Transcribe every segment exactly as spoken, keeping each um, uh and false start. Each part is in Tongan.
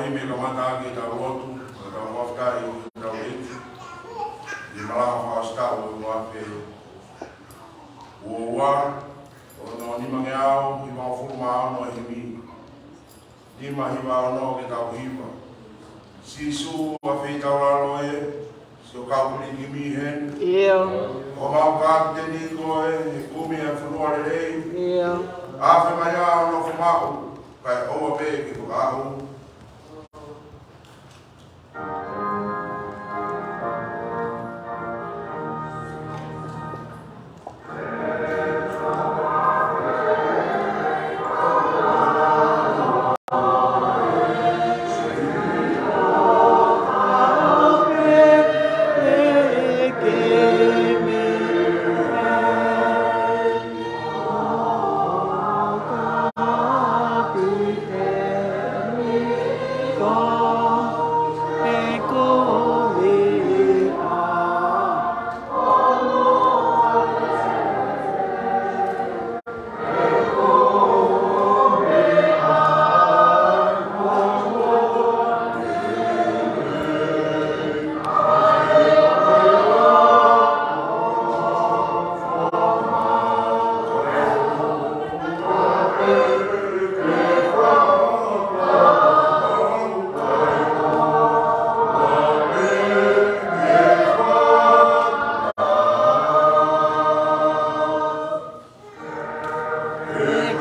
Himi e kamata ʻaki ʻetau lotu, ʻetau fakafetaʻi ʻi heʻetau ʻEiki. ʻI he malaʻe fakaʻosi taʻu ʻo e ua afe ua ua, ʻo e nimangeau hivangofulu mā ono e himi. Nima hiva ono ke tau hiva. Sīsū, ʻa e feitaulalo ē, siʻo kau pilikimi heni. ʻIo. Ko homau kapiteni koe, he kumi ʻa e fonua lelei. ʻIo. Afe mai ā hoʻo nofo maʻu, kae ʻoua pē ke fakaʻau.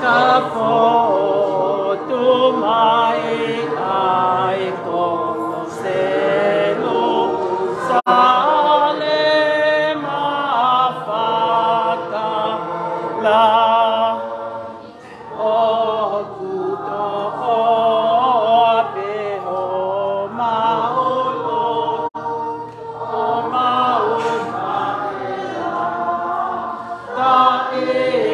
Ka fotu mai ai ko Selūsalema fakala, ʻoku toʻo pē homau lotu, homau maʻa, taʻemaʻa.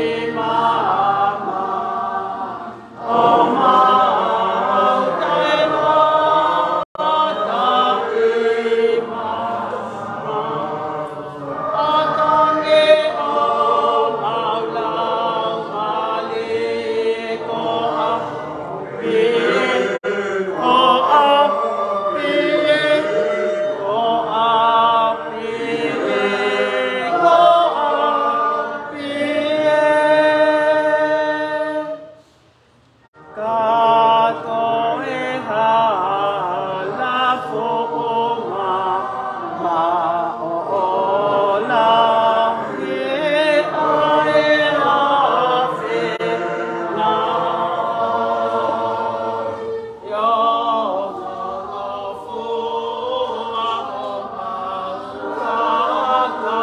Ka toe hala foʻou ma, maʻola, he ʻai ʻa fenā. Ia na fua o ma, ka, ka.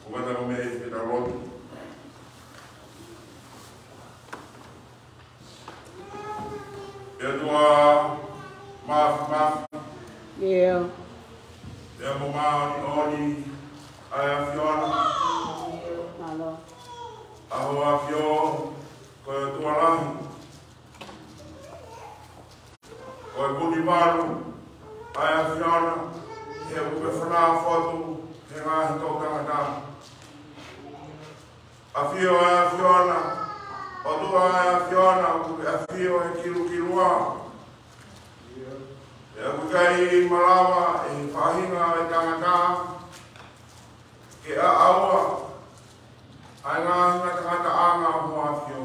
Ko e tau mei he tau lotu. ʻa e ʻAfiona. ʻA Hoʻo ʻAfio, ko e ʻOtua lahi. Ko e puni valu ʻa e ʻAfiona, he ʻoku ke fanauʻi atu he ngaahi toʻutangata. ʻAfio ʻa e ʻAfiona, ʻOtua ʻa e ʻAfiona, ʻoku ke ʻafio he kilukilua. He ʻoku ʻikai malava ʻe he faʻahinga ʻo e tangata ke ʻaʻau ʻa e ngaahi ngata- ngataʻanga ʻo Hoʻo ʻAfio.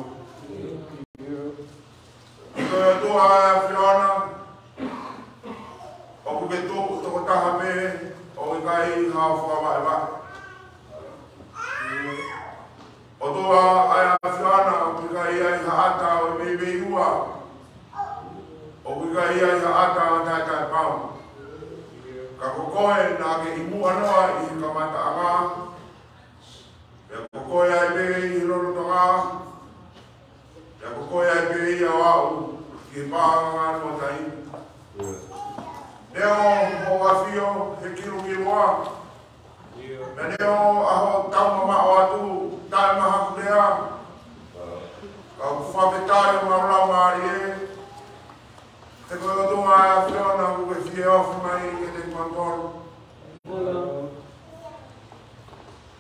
Ko e ʻOtua ʻa e ʻAfiona, ʻoku ke tuʻu tokotaha pē, ʻoku ʻikai ha ʻo fakavaʻevaʻe. ʻOtua ʻa e ʻAfiona, ʻoku ʻikai ʻi ai ha ʻata ʻo e veiveiua, ʻoku ʻikai ʻi ai ha ʻata ʻo e taʻetaʻepau. Ka ko koe naʻa ke ʻi muʻa noa ʻi he kamataʻanga, pea ko koe ai pē ʻi he lolotonga, pea ko koe ai pē ia ʻo aʻu ki he paʻanga ʻo e taimi. Neongo hoʻo ʻafio he kilukilua, pea neongo ʻa hoʻo taumamaʻo atu taʻemahakulea, ka ʻoku fakafetaʻi homau laumālie, he ko e ʻOtua ʻa e ʻAfiona ʻoku ke fie ofi mai kiate kimautolu.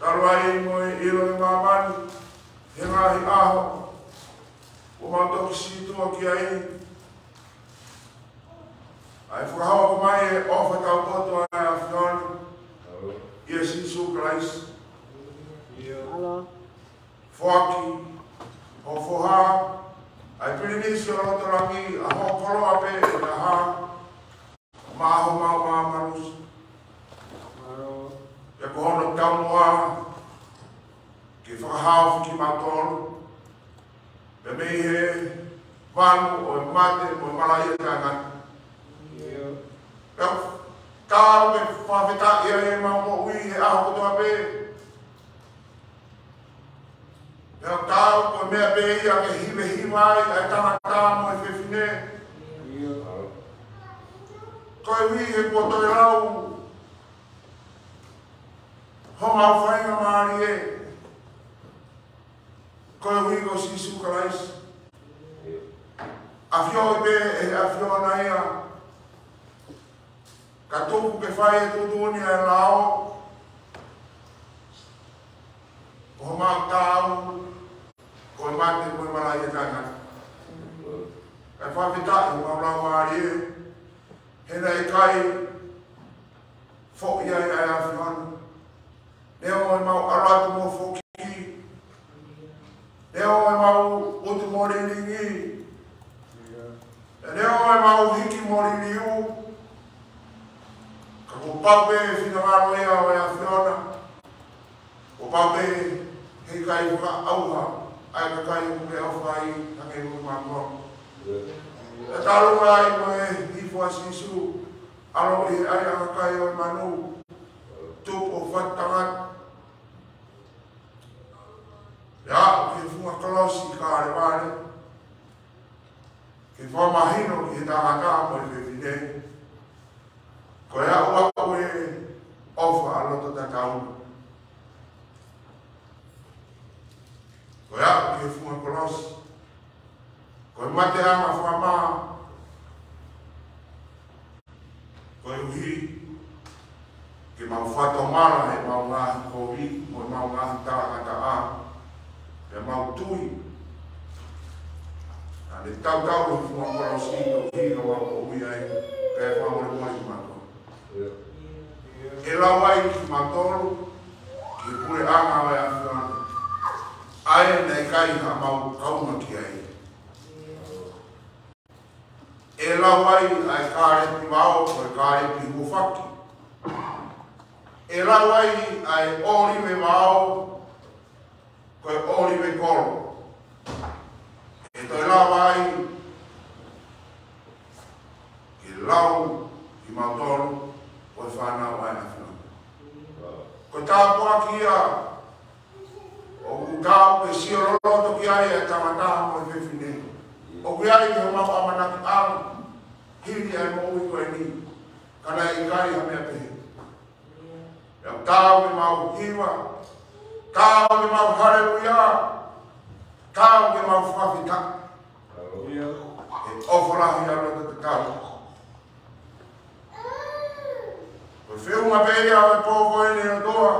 Talu ai mo e ʻilo ʻi māmani he ngaahi ʻaho kuo mau toki sītuʻa ki ai, ʻa e fakahoko mai e ʻofa taupotu ʻa e ʻAfiona ʻia Sīsū Kalaisi. Foaki ho Foha, ʻa e Pilinisi ʻo e loto langi, ʻa hoʻo koloa pē ʻe taha, maʻa homau māmalusi. Pea ko hono taumuʻa ke fakahaofi kimautolu pea mei he vanu ʻo e mate mo e malaʻia taʻengata. Pea ʻoku tau ke fakafetaʻi ai ʻemau moʻui he ʻaho kotoa pē. Pea ʻoku tau ko e meʻa pē ia ke hivehiva ai ʻa e tangata mo e fefine. Koeʻuhi he kuo toe lau homau faingamālie, koeʻuhi ko Sīsū Kalaisi. ʻAfioʻi pē ʻe he ʻAfiona ia, ka tuku ke fai e tuʻutuʻuni ʻa e lao, ko homau taau ko e mate mo e malaʻia taʻengata. Kae fakafetaʻi homau laumālie, he naʻe ʻikai foʻi ai ʻa e ʻAfiona. Neongo ʻemau ʻalu atu mo foki, neongo ʻemau utu mo lilingi, neongo ʻemau hiki mo liliu, ka kuo pau pē e finangalo ia ʻo e ʻAfiona. Kuo pau pē he ʻikai fakaʻauha ʻa e kakai ʻoku ke ʻofa ai hangē ko kimautolu. Pea talu ai mo e hifo ʻa Sīsū, ʻaloʻi ʻe he ʻaiʻanga kai ʻo e manu, tupu ʻo fatu tangata, pea aʻu ki he funga kolosi ʻi Kalevale, ke fakamahino ki he tangata mo e fefine, ko e aʻu ʻa e ʻofa ʻa loto tatau. Ko e aʻu ki he funga kolosi, ko e mateʻanga fakamā, koeʻuhi ke mau fakatomala ʻemau ngaahi kovi mo ʻemau ngaahi talangataʻa, pea mau tui naʻa ne tautau he funga kolosi koeʻuhi ke mau moʻui ai, pea fakamolemole kimautolu. ʻE lau ai kimautolu ki he puleʻanga ʻo e ʻAfiona, ʻa ē naʻe ʻikai haʻamau kaunga ki ai. ʻE lau ai ʻa e kālepi vao ko e kālepi huafaki. ʻE lau ai ʻa e ʻōlive vao ko e ʻōlive kolo. ʻE toe lava ai ke lau kimautolu ko e fānau ʻa e ʻAfiona. Ko e tāpuaki ia ʻoku tau ke sio loloto ki ai ʻa e tangata mo e fefine. ʻOku ʻi ai homau ʻamanakiʻanga hili ʻa e moʻui ko eni, ka naʻe ʻikai ha meʻa pehē. Taau ke mau hiva, taau ke mau haleluia, taau ke mau fakafetaʻi. He ʻofa lahi ʻa e loto tatau. Ko e feʻunga pē ia ʻo e pō ko eni ʻOtua,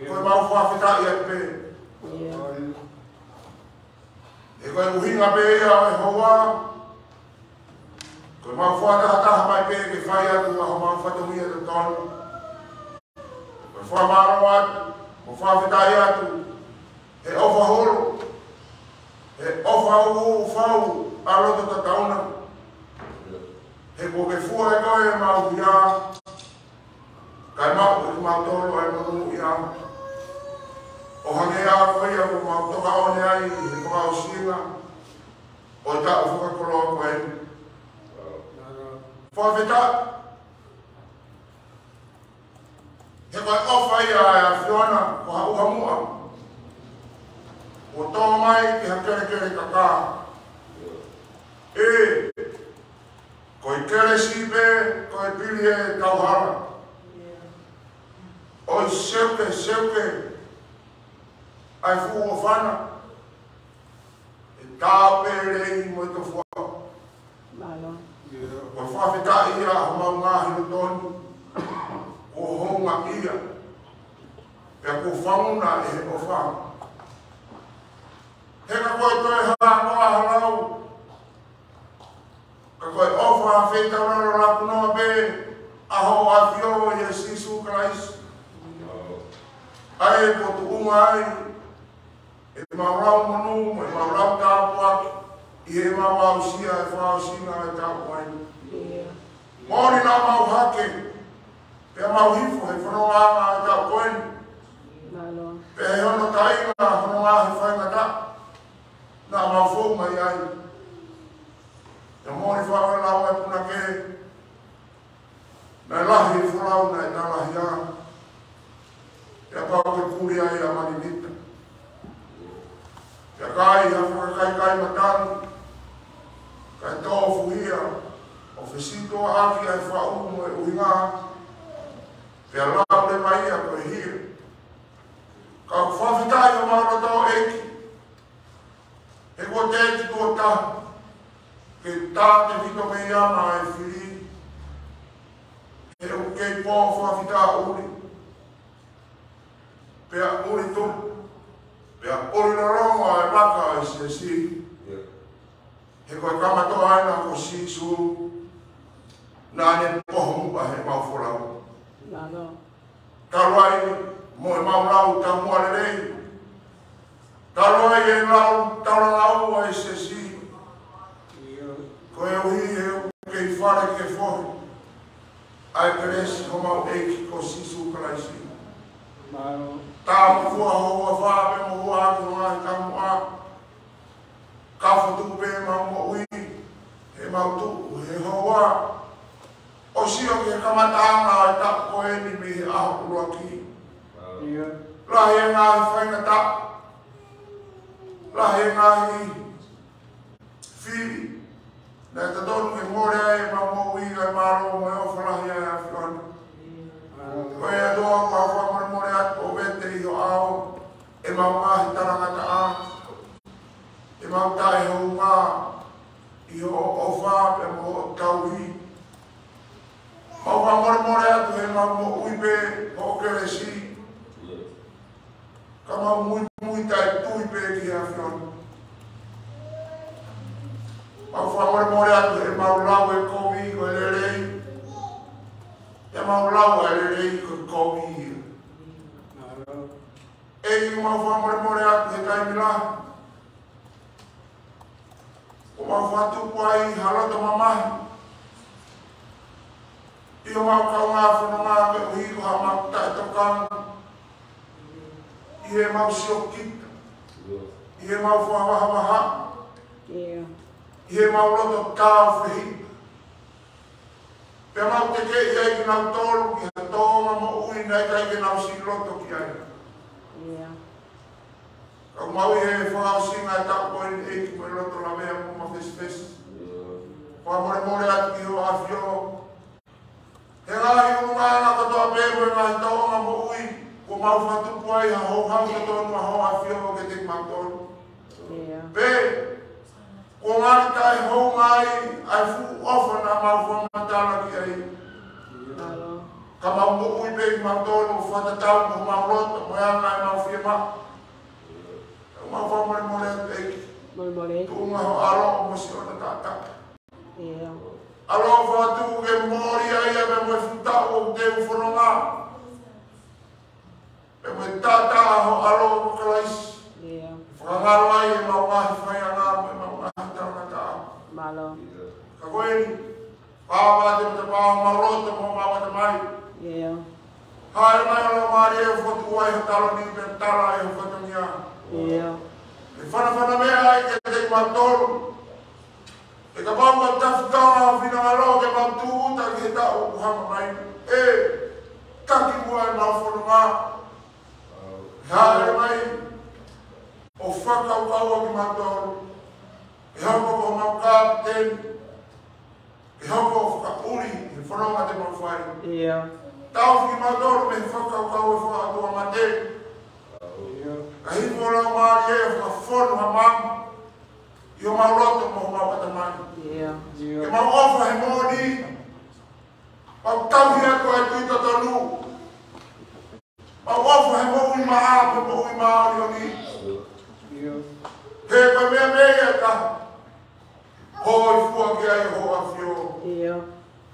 ko ʻemau fakafetaʻi atu pē. He ko e ʻuhinga pē ia ʻo e houa, ko ʻemau fakatahataha mai pē ke fai atu ʻa homau fatongia totonu. Ko e fakamālō atu, mo e fakafetaʻi atu, he ʻofa holo, he ʻofa ʻoku fau ʻa e loto tatau na. He kuo ke fua ʻe koe ʻemau hia, kae maʻu ʻe kimautolu ʻa e monūʻia. ʻO hangē ʻa ko ia kuo mau toka ʻo ne ai he fakaʻosinga ʻo e taʻu fakakoloa ko eni. Fakafetaʻi. He ko e ʻofa ia ʻa e ʻAfiona, ko ha ʻuha muʻa kuo tō mai ki ha kelekele kakā. ʻE, ko e kelesi pē, ko e pili ʻe tauhala. ʻOi seuke, seuke, ʻa e fuʻu ʻofa na. ʻE taau pē lelei mo e tofuaʻa. Mālō. Ko e fakafetaʻi ia homau ngaahi loto ni, kuo houngaʻia, pea kuo fanguna ʻe he ʻofa. He ka ko e toe hā noa ha lau, ka ko e ʻofa feitaulalo laku noa pē ʻa hoʻo ʻAfio ʻia Sīsū Kalaisi. ʻA ia kuo tuʻunga ai ʻemau lau monū, mo ʻemau lau tāpuaki, ʻi heʻemau aʻusia e fakaʻosinga ʻo e taʻu ko eni. Moʻoni naʻa mau hake, pea mau hifo he fonongaʻanga ʻo e taʻu ko eni. Pea ʻi hono taʻinga hono ngaahi faingataʻa naʻa mau fou mai ai. Pea moʻoni faʻa lau e punake, naʻe lahi e folau naʻe talahi ai. Pea pau ke puli ai ʻa Maninita. Pea kai ha fakakaikai matangi, kae tōfuhia, ʻo fesitoʻaki ʻa e faʻu mo e ʻuhinga. Pea lau leva ia ko e hia. Ka ʻoku fakafetaʻi homau loto ʻEiki. He kuo teʻeki tuʻo taha ke tātefito mei ai ʻa e fili. He ʻoku kei pō fakafetaʻi ʻuli, pea ʻuli tupu, pea ʻuli lolomo ʻa e vaka ʻo e siasi. He ko e kamata ʻena ko Sīsū, naʻa ne poho muʻa heʻemau folau. Talu ai mo ʻemau lau taumuʻa lelei. Talu ai e lau taulanga ua ʻa e siasi. Koeʻuhi he ʻoku kei fale ke fohe ʻa e kelesi homau ʻEiki ko Sīsū Kalaisi. Tāmafua ho huafa pea mo huafa ʻaki ho ngaahi taumuʻa. Ka fotu pē ʻemau moʻui, heʻemau tuʻu he houa, ʻo sio ki he kamataʻanga ʻo e taʻu ko eni mei he ʻaho ʻuluaki. Lahi e ngaahi faingataʻa, lahi e ngaahi fili, naʻe totonu ke mole ai ʻemau moʻui, kae mālō mo e ʻofa lahi ʻa e ʻAfiona. Ko ia ʻOtua, mau fakamolemole atu ʻo vete ʻi ho ʻao ʻemau ngaahi talangataʻa, ʻemau taʻehounga ʻi hoʻo ʻofa pea mo hoʻo tauhi. Mau fakamolemole atu heʻemau moʻui pē hoʻo kelesi, ka mau muimui taʻetui pē ki he ʻAfiona. Mau fakamolemole atu heʻemau lau e kovi ko e lelei, ʻemau lau e lelei ko e kovi ia. ʻEiki, mau fakamolemole atu he taimi lahi kuo mau fakatupu ai ha loto mamahi ʻi homau kaungā fononga koeʻuhi ko haʻamau taʻetokanga, ʻi heʻemau siokita, ʻi heʻemau fakavahavaha, ʻi heʻemau loto tāufehiʻa. Pea mau tekeʻi ai kinautolu ki ha tōʻonga moʻui naʻe ʻikai ke nau siʻi loto ki ai. Ka ʻoku mau ʻi he fakaʻosinga e taʻu ko eni, ʻEiki, mo e loto lavea mo mafesifesi. Fakamolemole atu ki ho ʻAfio he ngaahi ʻulungaanga kotoa pē mo e ngaahi tōʻonga moʻui, kuo mau fakatupu ai ha houhau totonu ʻa Hoʻo ʻAfio kiate kimautolu. Pea kuo ngali taʻehounga ai ʻa e fuʻu ʻofa naʻa mau fakamatala ki ai. Ka mau moʻui pē kimautolu ʻo fakatatau mo homau loto mo e anga ʻemau fiemaʻu. ʻOku mau fakamolemole atu, ʻEiki. Tuʻunga ho ʻAlo mo siʻona taʻataʻa. ʻAlo, fakatuʻu ke mōlia ia pea mo e fuʻu taʻu ʻoku teu fononga. Pea mo e taʻataʻa ho ʻAlo ko Kalaisi. Fakangalo ai ʻemau ngaahi faianga mo ʻemau ngaahi talangataʻa. Ka ko eni, pāpā te mata pā homau loto mo homau ʻatamai. Hāʻele mai ho Laumālie ʻo fokotuʻu ai ha taloni pea tala ai ho fatongia. Ke fanafana meʻa ai kiate kimautolu. He kapau ʻoku tafitau ʻa ho finangalo ke mau tūʻuta ki he taʻu ʻoku hanga mai, ʻe taki muʻa ʻemau fononga. Hāʻele mai ʻo fakakaukau kimautolu. ʻE hoko ko homau kapiteni. ʻE hoko ʻo fakaʻuli he fononga te mau fai. Tauhi kimautolu mei he fakakaukau ʻo e fakaʻotuamate. Ka hifo ho Laumālie ʻo fakafonu ha maama ʻi homau loto mo homau ʻatamai. Ke mau ʻofa he moʻoni. Mau tauhi atu ʻa e tui totonu. Mau ʻofa he moʻui maʻa, he moʻui māʻoniʻoni. He ko e meʻa pē ia ʻe taha ʻoku hōifua ki ai Hoʻo ʻAfio.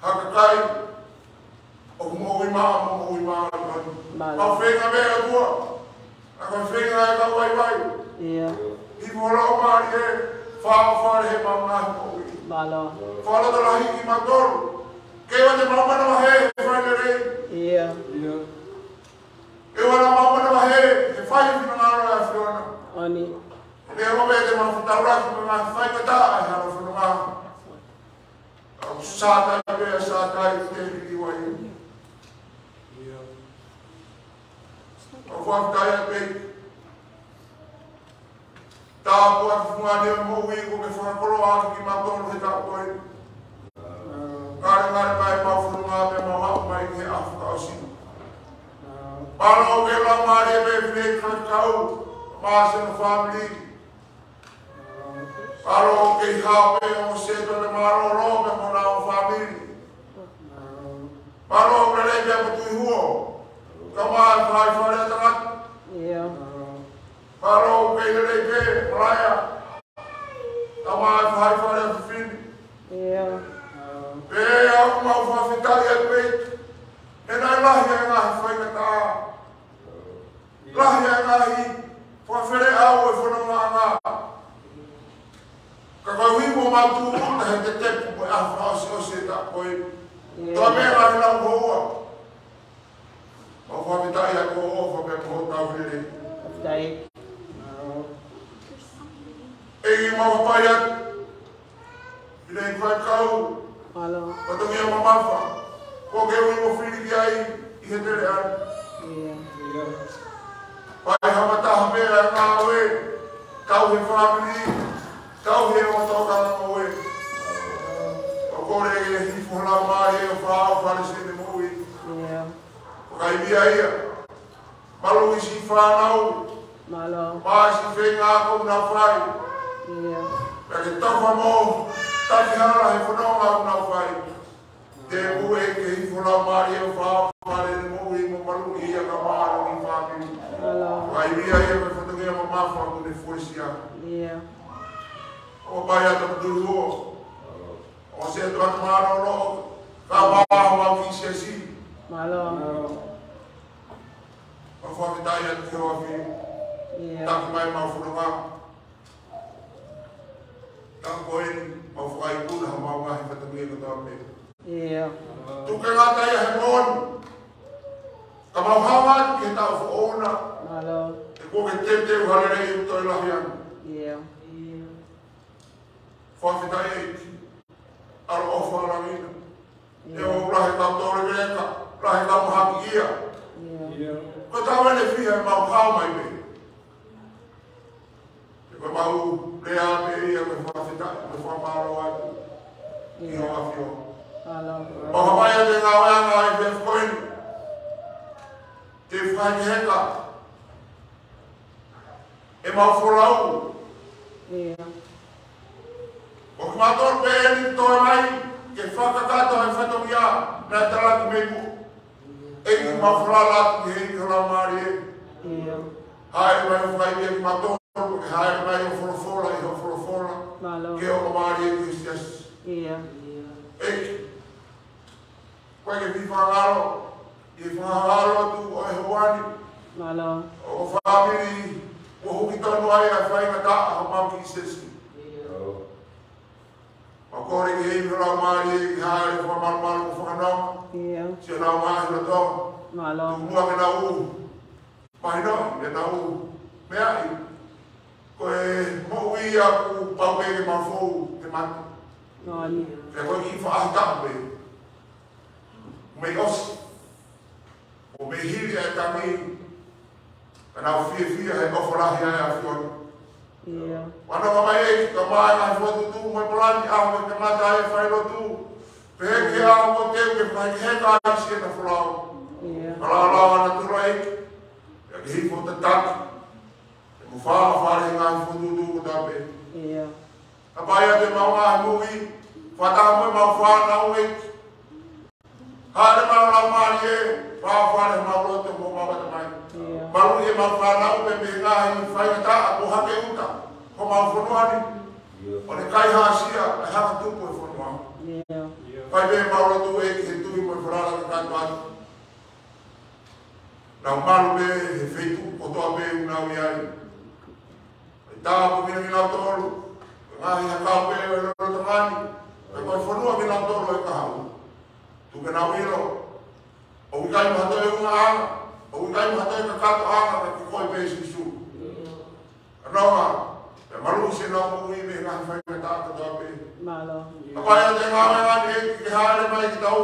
Ha kakai ʻoku moʻui maʻa mo moʻui māʻoniʻoni. Mau feinga meʻa ʻOtua. ʻA ko e feinga ʻa e kau vaivai. Hifo ho Laumālie ʻo fakaʻofa he mau ngaahi moʻui. Fakalotolahiʻi kimautolu. Kei ʻoua te mau manavahē he fai lelei. Kei ʻoua naʻa mau manavahē he fai finangalo ʻo e ʻAfiona. He ʻoua pē te mau fetaulaki mo e ngaahi faingataʻa ʻa e hala fononga. ʻOku sātai pē ʻa Sātai ʻi he liliu ai. ʻOku fakafetaʻi atu, ʻEiki. Tāpuaki fungani ʻo e moʻui kuo ke fakakoloa ʻaki kimautolu he taʻu ko eni. Ngalengale mai ʻemau fononga pea mau aʻu mai ki he ʻaho fakaʻosi. Mālō ki he laumālie pē ʻa e fineʻeiki faifekau, mo e ʻene fāmili. Mālō ki he hao pē ʻo Sētuata Mālōlō pea mo honau fāmili. Mālō ʻoku lelei pē ʻa Tuʻihuo, kae ʻumaʻā e faifekau ʻa e tangata. Mālō ʻoku kei lelei pē ʻa Malaia, kae ʻumaʻā e faifekau ʻa e fefine. Pea ʻoku mau fakafetaʻi atu, ʻEiki, he naʻe lahi ʻa e ngaahi faingataʻa. Lahi ʻa e ngaahi fakafeleʻau ʻo e fonongaʻanga. Ka koeʻuhi kuo mau tūʻuta he tetepu mo e ʻaho fakaʻosiʻosi ʻo e taʻu ko eni. Toʻa pē ngaahi lau houa. Mau fakafetaʻi atu ʻoku ʻofa pē ʻa e Tamai ʻoku tau lelei. ʻEiki, mau hapai atu. Fineʻeiki faifekau, fatongia mamafa, kuo ke ui mo fili ki ai ʻi he teleʻa ni. Fai ha mataha pē ʻa e ngāue, tauhi e fāmili, tauhi e ongoongo ʻo e ngāue. ʻOku kole ke hifo ho laumālie ʻo fakaʻofa ʻene moʻui. Fakaivia ia. Maluʻi siʻi fānau. Mālō. Maʻa siʻi feinga ʻoku nau fai. Pea ke tafa mo taki hala he fononga ʻoku nau fai. Te u ʻEiki, hifo ho laumālie ʻo fakaʻofa ʻene moʻui mo maluʻi ia kae ʻumaʻā ʻene fāmili. Fakaivia ia mei he fatongia mamafa ʻoku ne fuesia. ʻOku mau hapai atu ki Tuʻihuo, ʻo Sētuata Mālōlō, kae ʻumaʻā homau kiʻi siasi. Mau fakafetaʻi atu ki Hoʻo ʻAfio. Taki mai ʻemau fononga. Ka ko eni, mau fakaikunaʻi homau ngaahi fatongia kotoa pē. Tuku ke ngata ia he moʻoni. Ka mau hanga atu ki he taʻu foʻou na. He kuo ke teuteu ha lelei ʻoku toe lahi ange. Fakafetaʻi ʻEiki. ʻAloʻofa ʻa langi na. ʻOku lahi e kau tōlekeleka, lahi e kau mahaki ia. Ko e taʻu eni ʻe fiha ʻemau hao mai pē. Ko ʻemau lea pē ia ko e fakafetaʻi, ko e fakamālō atu ki Hoʻo ʻAfio. Mālō. ʻOku ʻomai ʻa e ngāueʻanga ʻa e efiafi ko eni ke fakaheka ʻemau folau. ʻIo. Ko kimautolu pē eni toe mai ke fakakakato e fatongia naʻe talaki mei muʻa. ʻEiki, mau falala atu ki he ʻEiki ho Laumālie. ʻIo. Hāʻele mai ʻo fai kiate kimautolu, ke hāʻele mai ʻo folofola ʻi hoʻo folofola. Mālō. Ke ʻomai mālie ki he siasi. ʻIo. ʻEiki, ko e ke fifangalo, ʻi he fakangalotu ʻo e houa ni. Mālō. ʻO fāmili, ʻo huki tonu ai ʻa e faingataʻa homau kiʻi siasi. ʻIo. Mau kole ki he ʻEiki ho Laumālie ke hāʻele ʻo fakamalumalu ʻo fakanonga. ʻIo. Siʻa nau ngaahi loto. Mālō. Tuku muʻa ke nau ʻū mahinoʻi, ke nau ʻū meaʻi. Ko e moʻui ʻoku pau pē ke mau fou he mata. ʻIo. Pea ko e kiʻi faʻahi taʻu pē. Mei ʻosi. ʻO mei hili ʻa e tangi, ka nau fiefia he ʻofa lahi ʻa e ʻAfiona. ʻIo. Fanongo mai ʻEiki, ka mai ngaahi fokotuʻutuʻu mo e palani ʻa e kamata e failotu. Pehē ki he ʻaho ko ē ke fakaheka ai siʻena folau. ʻIo. Ka laulauʻi ʻa e natula ʻEiki, ʻa e kiʻi foʻi tataki. ʻEmau fāfale he ngaahi fokotuʻutuʻu kotoa pē. ʻIo. Ka ʻoku ʻi ai ʻemau ngaahi moʻui, fakataha mo ʻemau fānau ʻEiki. Hāʻele mai ho Laumālie, fāfale homau loto mo homau mata mai. ʻIo. Maluʻi ʻemau fānau pē mei he ngaahi faingataʻa ʻoku hake ʻuta homau fonua ni. ʻIo. ʻO ne kaihaʻasia ʻa e hanga tupu e fonua. ʻIo. Fai pē ʻemau lotu ʻEiki he tui mo e falala ke kakato atu. Nau malu pē he feituʻu kotoa pē ʻoku nau ʻi ai. ʻE tāpuekina kinautolu, ngaahi hakau pē ʻo e lolotonga ni, ka ko e fonua kinautolu ʻe kahaʻu. Tuku ke nau ʻilo, ʻoku ʻikai mo ha toe ungaʻanga, ʻoku ʻikai mo ha toe kakatoʻanga, ka ko koe pē Sīsū. Ka nonga, pea maluʻi siʻenau moʻui mei he ngaahi faingataʻa kotoa pē. Mālō. Ka ʻoku ʻi ai ʻa e ngāueʻanga ʻEiki ke hāʻele mai ke tau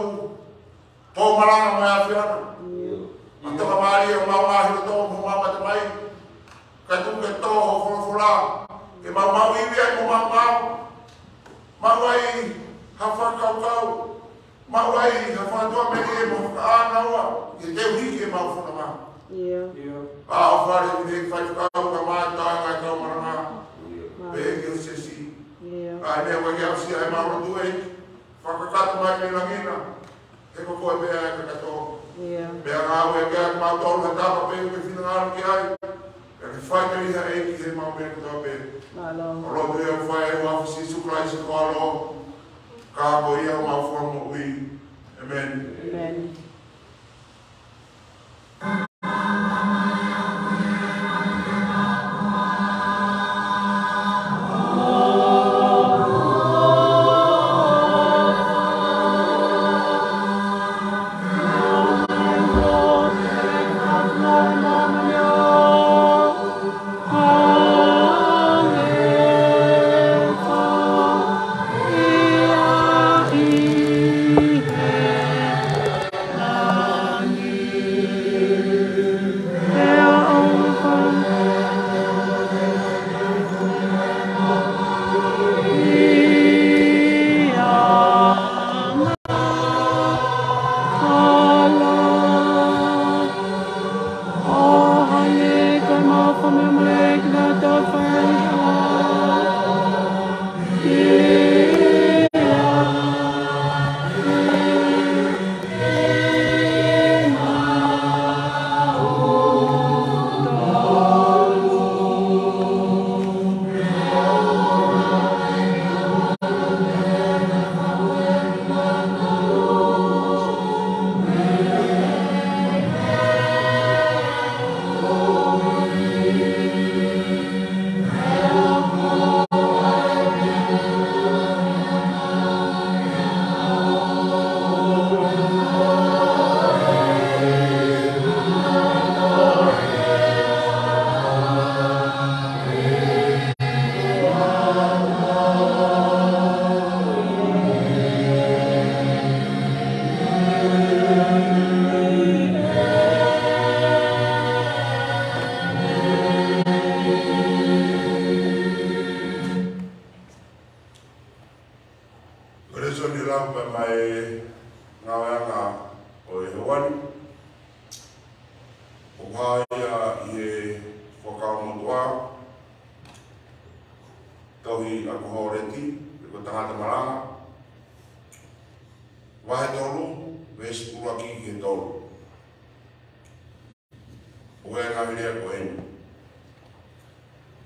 tō malanga mo e ʻAfiona. ʻIo. Mo e tokamālie ʻo homau ngaahi loto mo homau mata mai. Kae tuku ke tō hoʻo folofola ke mau maʻu ivi ai mo maʻu maʻu. Maʻu ai ha fakakaukau. Maʻu ai ha fakatuʻamelie mo ha fakaʻānaua ke teu hiki ʻemau fononga. ʻIo. ʻIo. ʻOfa lahi ki he faifekau kae ʻumaʻā e kau malanga. ʻIo. Pea ki he siasi. ʻIo. ʻA e meʻa ʻoku ke aʻusia ʻemau lotu ʻEiki. Fakakakato mai mei langi na. He ko koe pē ʻa e kakato. ʻIo. Pea ngāue kiate kimautolu ha tapa pē ʻoku ke finangalo ki ai. Pea ke faʻiteliha ʻEiki heʻemau meʻa kotoa pē. Mālō. ʻOku lotu ʻoku fai ʻi he huafa ʻo Sīsū Kalaisi ko ho ʻAlo. Ka ko ia homau Fakamoʻui. ʻĒmeni. ʻĒmeni. ʻAkohōleti, ko e tangata malanga. Vahe tolu, veesi ʻuluaki ki he tolu. ʻOku ʻi ai e ngaahi lea ko eni.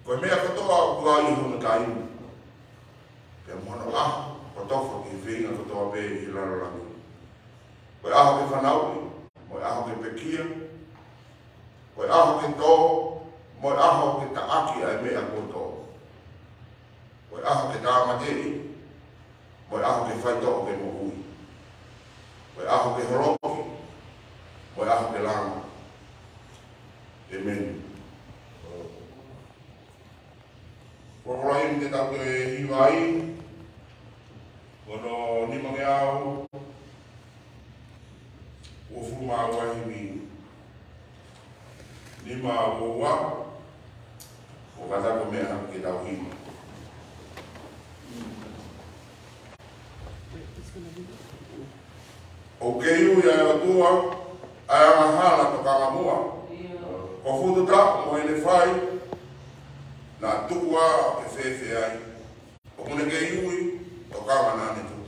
Ko e meʻa kotoa ʻoku ʻi ai hono taimi, pea mo hono ʻaho, ʻoku tofa ki he feinga kotoa pē ʻi he lalo langi. Ko e ʻaho ke fanauʻi, mo e ʻaho ke pekia, ko e ʻaho ke tō, mo e ʻaho ke taʻaki ʻa e meʻa kuo tō. Ko e ʻaho ke tāmateʻi, mo e ʻaho ke faitoʻo ke moʻui. Ko e ʻaho ke holoki, mo e ʻaho ke langa. ʻEmeni. Ko e koloa eni te tau toe hiva ai, ko hono nimangeau uofulu mā ua himi. Nima ua ua, ʻo kata ko e meʻa ke tau hiva. ʻOku ke ui ʻa e ʻOtua, ʻa e angahala tokanga muʻa. Ko Fututa mo ʻene fai, naʻa tuku ā ʻo ke fēfē ai. ʻOku ne kei ui, tokanga naʻa ne tuku.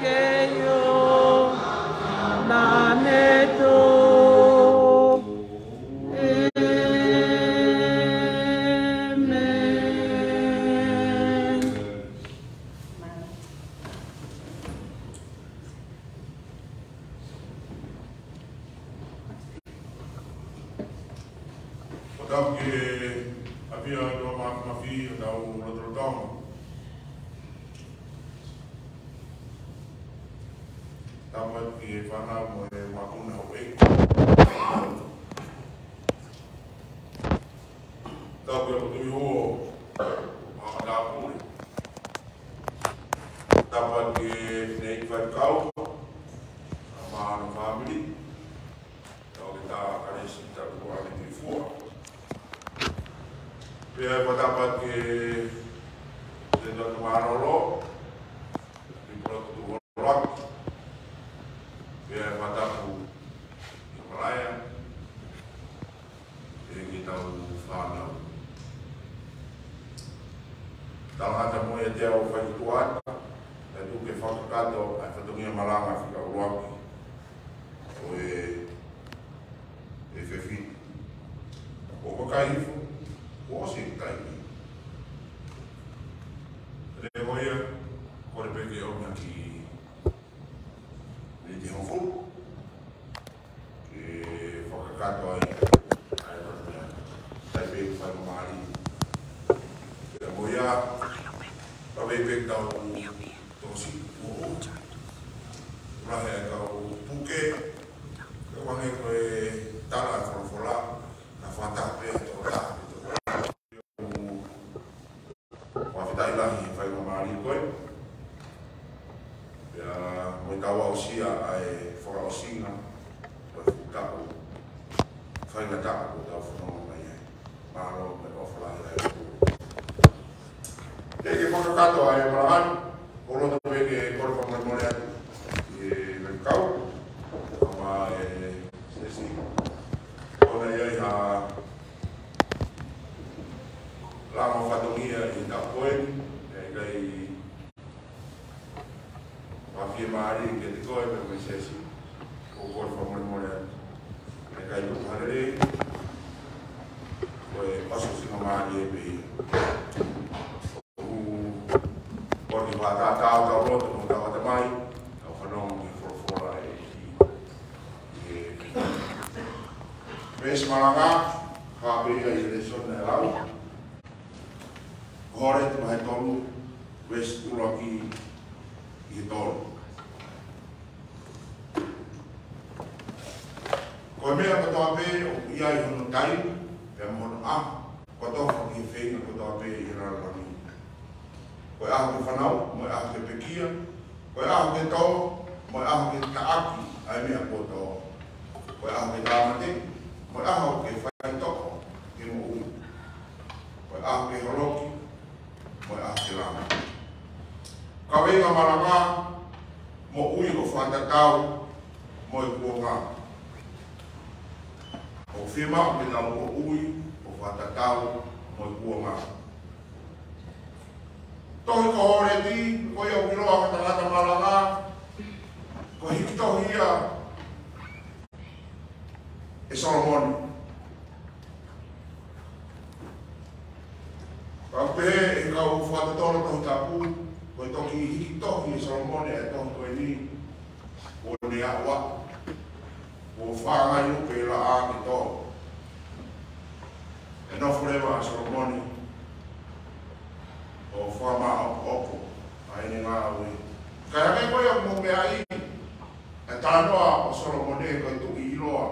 ke io na me tō. ʻĒmeni. ʻOku tau ke ʻafio ʻi he māfimafi ʻo hotau lotolotonga. Tapu atu ki he fānau mo e makapuna ʻo e. Tapu atu ki he ʻofa ʻa e matāpule. Tapu atu ki he fineʻeiki faifekau mo hono fāmili. Toketā Kalesi Tapuaʻi Tuʻifua. Pea ʻoku tapu atu ki he Tēvita Mālōlō, ʻi Pulotu Holoaki. Pea ʻoku tapu ki Malaia, ʻe ki tau fānau. Talangata mo ia te au fai tuʻa, ʻe tuku ke fakakakato ʻa e fatongia malanga fika ʻuluaki ʻo e, e fefine. ʻOku vakai hifo, kuo ʻosi e taimi. Lele mo ia, kole pē ke ʻomai ki miniti hongofulu. Ke fakakakato ai, ʻa e, ʻa e, ʻa e faingamālie. Pea mo ia, ka vei pē tau tō siʻi ʻo ʻo. Lahi ʻa e kau puke, ke ʻoange ko e tala ʻa e folofola, na fata pē ʻa e tō ta, tō ta. Fakafetaʻi lahi he faingamālie ko ē. Pea mo e tau aʻusia ʻa e fakaʻosinga ʻo e fuʻu taʻu faingataʻa kuo tau fononga mai ai. Mālō mo e ʻofa lahi ʻa e ʻOtua. Ke ke fakakakato ʻa e malanga ni, ʻoku ou loto pē ke kole fakamolemole atu ki he faifekau, kae ʻumaʻā e siasi. ʻOku ʻi ai ha langa fatongia ʻi he taʻu ko eni, ʻe ʻikai ke fiemālie kiate koe pea mo e siasi, ʻoku ou kole fakamolemole atu. ʻE ʻikai tuku ha lelei, ko e ʻosi ʻosingamālie pē ia. ʻOku ou kole ke fakatātā hotau loto mo hotau ʻatamai, tau fanongo ki he folofola ʻa e ʻEiki. ʻI he veesi malanga, ka pē ia ʻi he lēsoni naʻe lau. Ko Hōleti vahe tolu, veesi ʻuluaki ki he tolu. Ko e meʻa kotoa pē ʻoku ʻi ai hono taimi, pea mo hono ʻaho, ko e tofa ki he feinga kotoa pē ʻi he lalolagi. Ko e ʻaho ke fanauʻi, mo e ʻaho ke pekia, ko e ʻaho ke tō, mo e ʻaho ke taʻaki ʻa e meʻa kuo tō. Ko e ʻaho ke tāmateʻi, mo e ʻaho ke faitoko ke moʻui. Ko e ʻaho ke holoki, mo e ʻaho ke langa. Kaveinga malanga, moʻui ʻo fakatatau mo e kuonga. ʻOku fiemaʻu ke tau moʻui ʻo fakatatau mo e kuonga. Tohi ko Hōleti, ko ia ʻoku ʻiloa ko e tangata malanga, ko e hiki tohi ia ʻe Solomone. Pea ʻoku pehē ʻe he kau fakatotolo Tohi Tapu, ko e toki hiki tohi ʻe Solomone ʻa e tohi ko eni, ʻo ne aʻu ā, ʻo fāngai upe laʻā ke tō. ʻE nofo leva ʻa Solomone ʻo fakamaʻopoʻopo ʻa ʻene ngāue. Ka ʻi he ʻaho ko ia ʻoku mou meaʻi, ʻa e talanoa ʻo Solomone ko e tuʻi ʻiloa.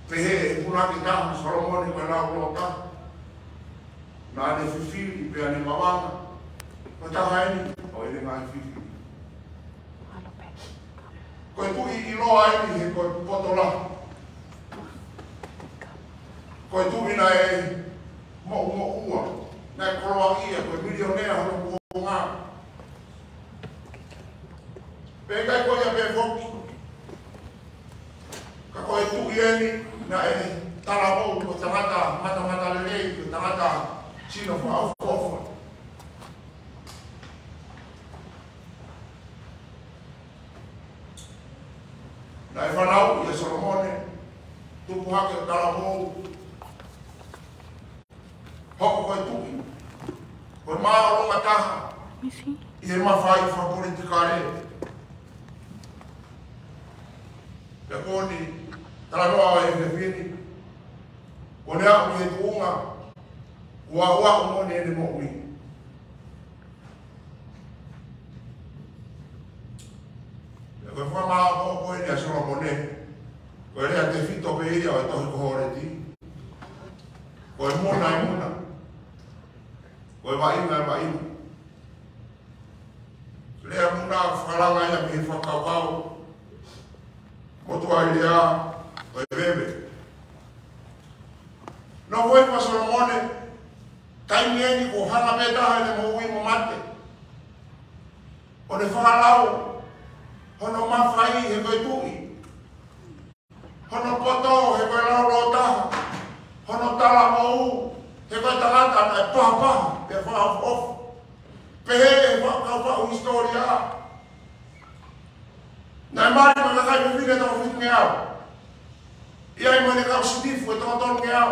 Pehē ʻe he punake taha ʻo Solomone ko e lauloa taha. Naʻa ne fifili pea ne mavanga. Ko e taha eni ʻo ʻene ngaahi fifili. Ko e tuʻi ʻiloa eni he ko e poto lahi. Ko e tuʻi naʻe moʻumoʻua, naʻe koloaʻia, ko e milionea hono kuonga. Pea ʻikai ko ia pē foki. Ka ko e tuʻi eni naʻe talamou ko e tangata matamatalelei, ko e tangata sino fakaʻofoʻofa. Naʻe fanauʻi ʻe Solomone, tupu hake ʻo talavou, hoko ko e tuʻi, ko e māʻolunga taha ʻi he mafai fakapolitikale. Pea ko eni, talanoa ʻo e efiafi ni, ko ʻene aʻu ki he tuʻunga, ʻoku aʻuaʻu moʻoni ʻene moʻui. Pea ko e fakamāʻopoʻopo eni ʻa Solomone, ko e lea tefito pē ia ʻo e tohi ko Hōleti. Ko e muna ʻa e muna. Ko e vaʻinga ʻa e vaʻinga. Lea muna fakalanga ia mei he fakakaukau motuʻaʻi lea ʻo e veve. Nofo hifo ʻa Solomone, taimi eni kuo hanga pē taha ʻene moʻui mo mate, ʻo ne fakalau hono mafai he ko e tuʻi, hono poto he ko e laulōtaha, hono talavou he ko e tangata naʻe pahapaha pea fakaʻofoʻofa. Pehē ʻe he fakakaukau hisitōlia, naʻe mali mo e kakai fefine ʻe toko fitungeau. ʻI ai mo ʻene kau sinifu ʻe toko tolungeau.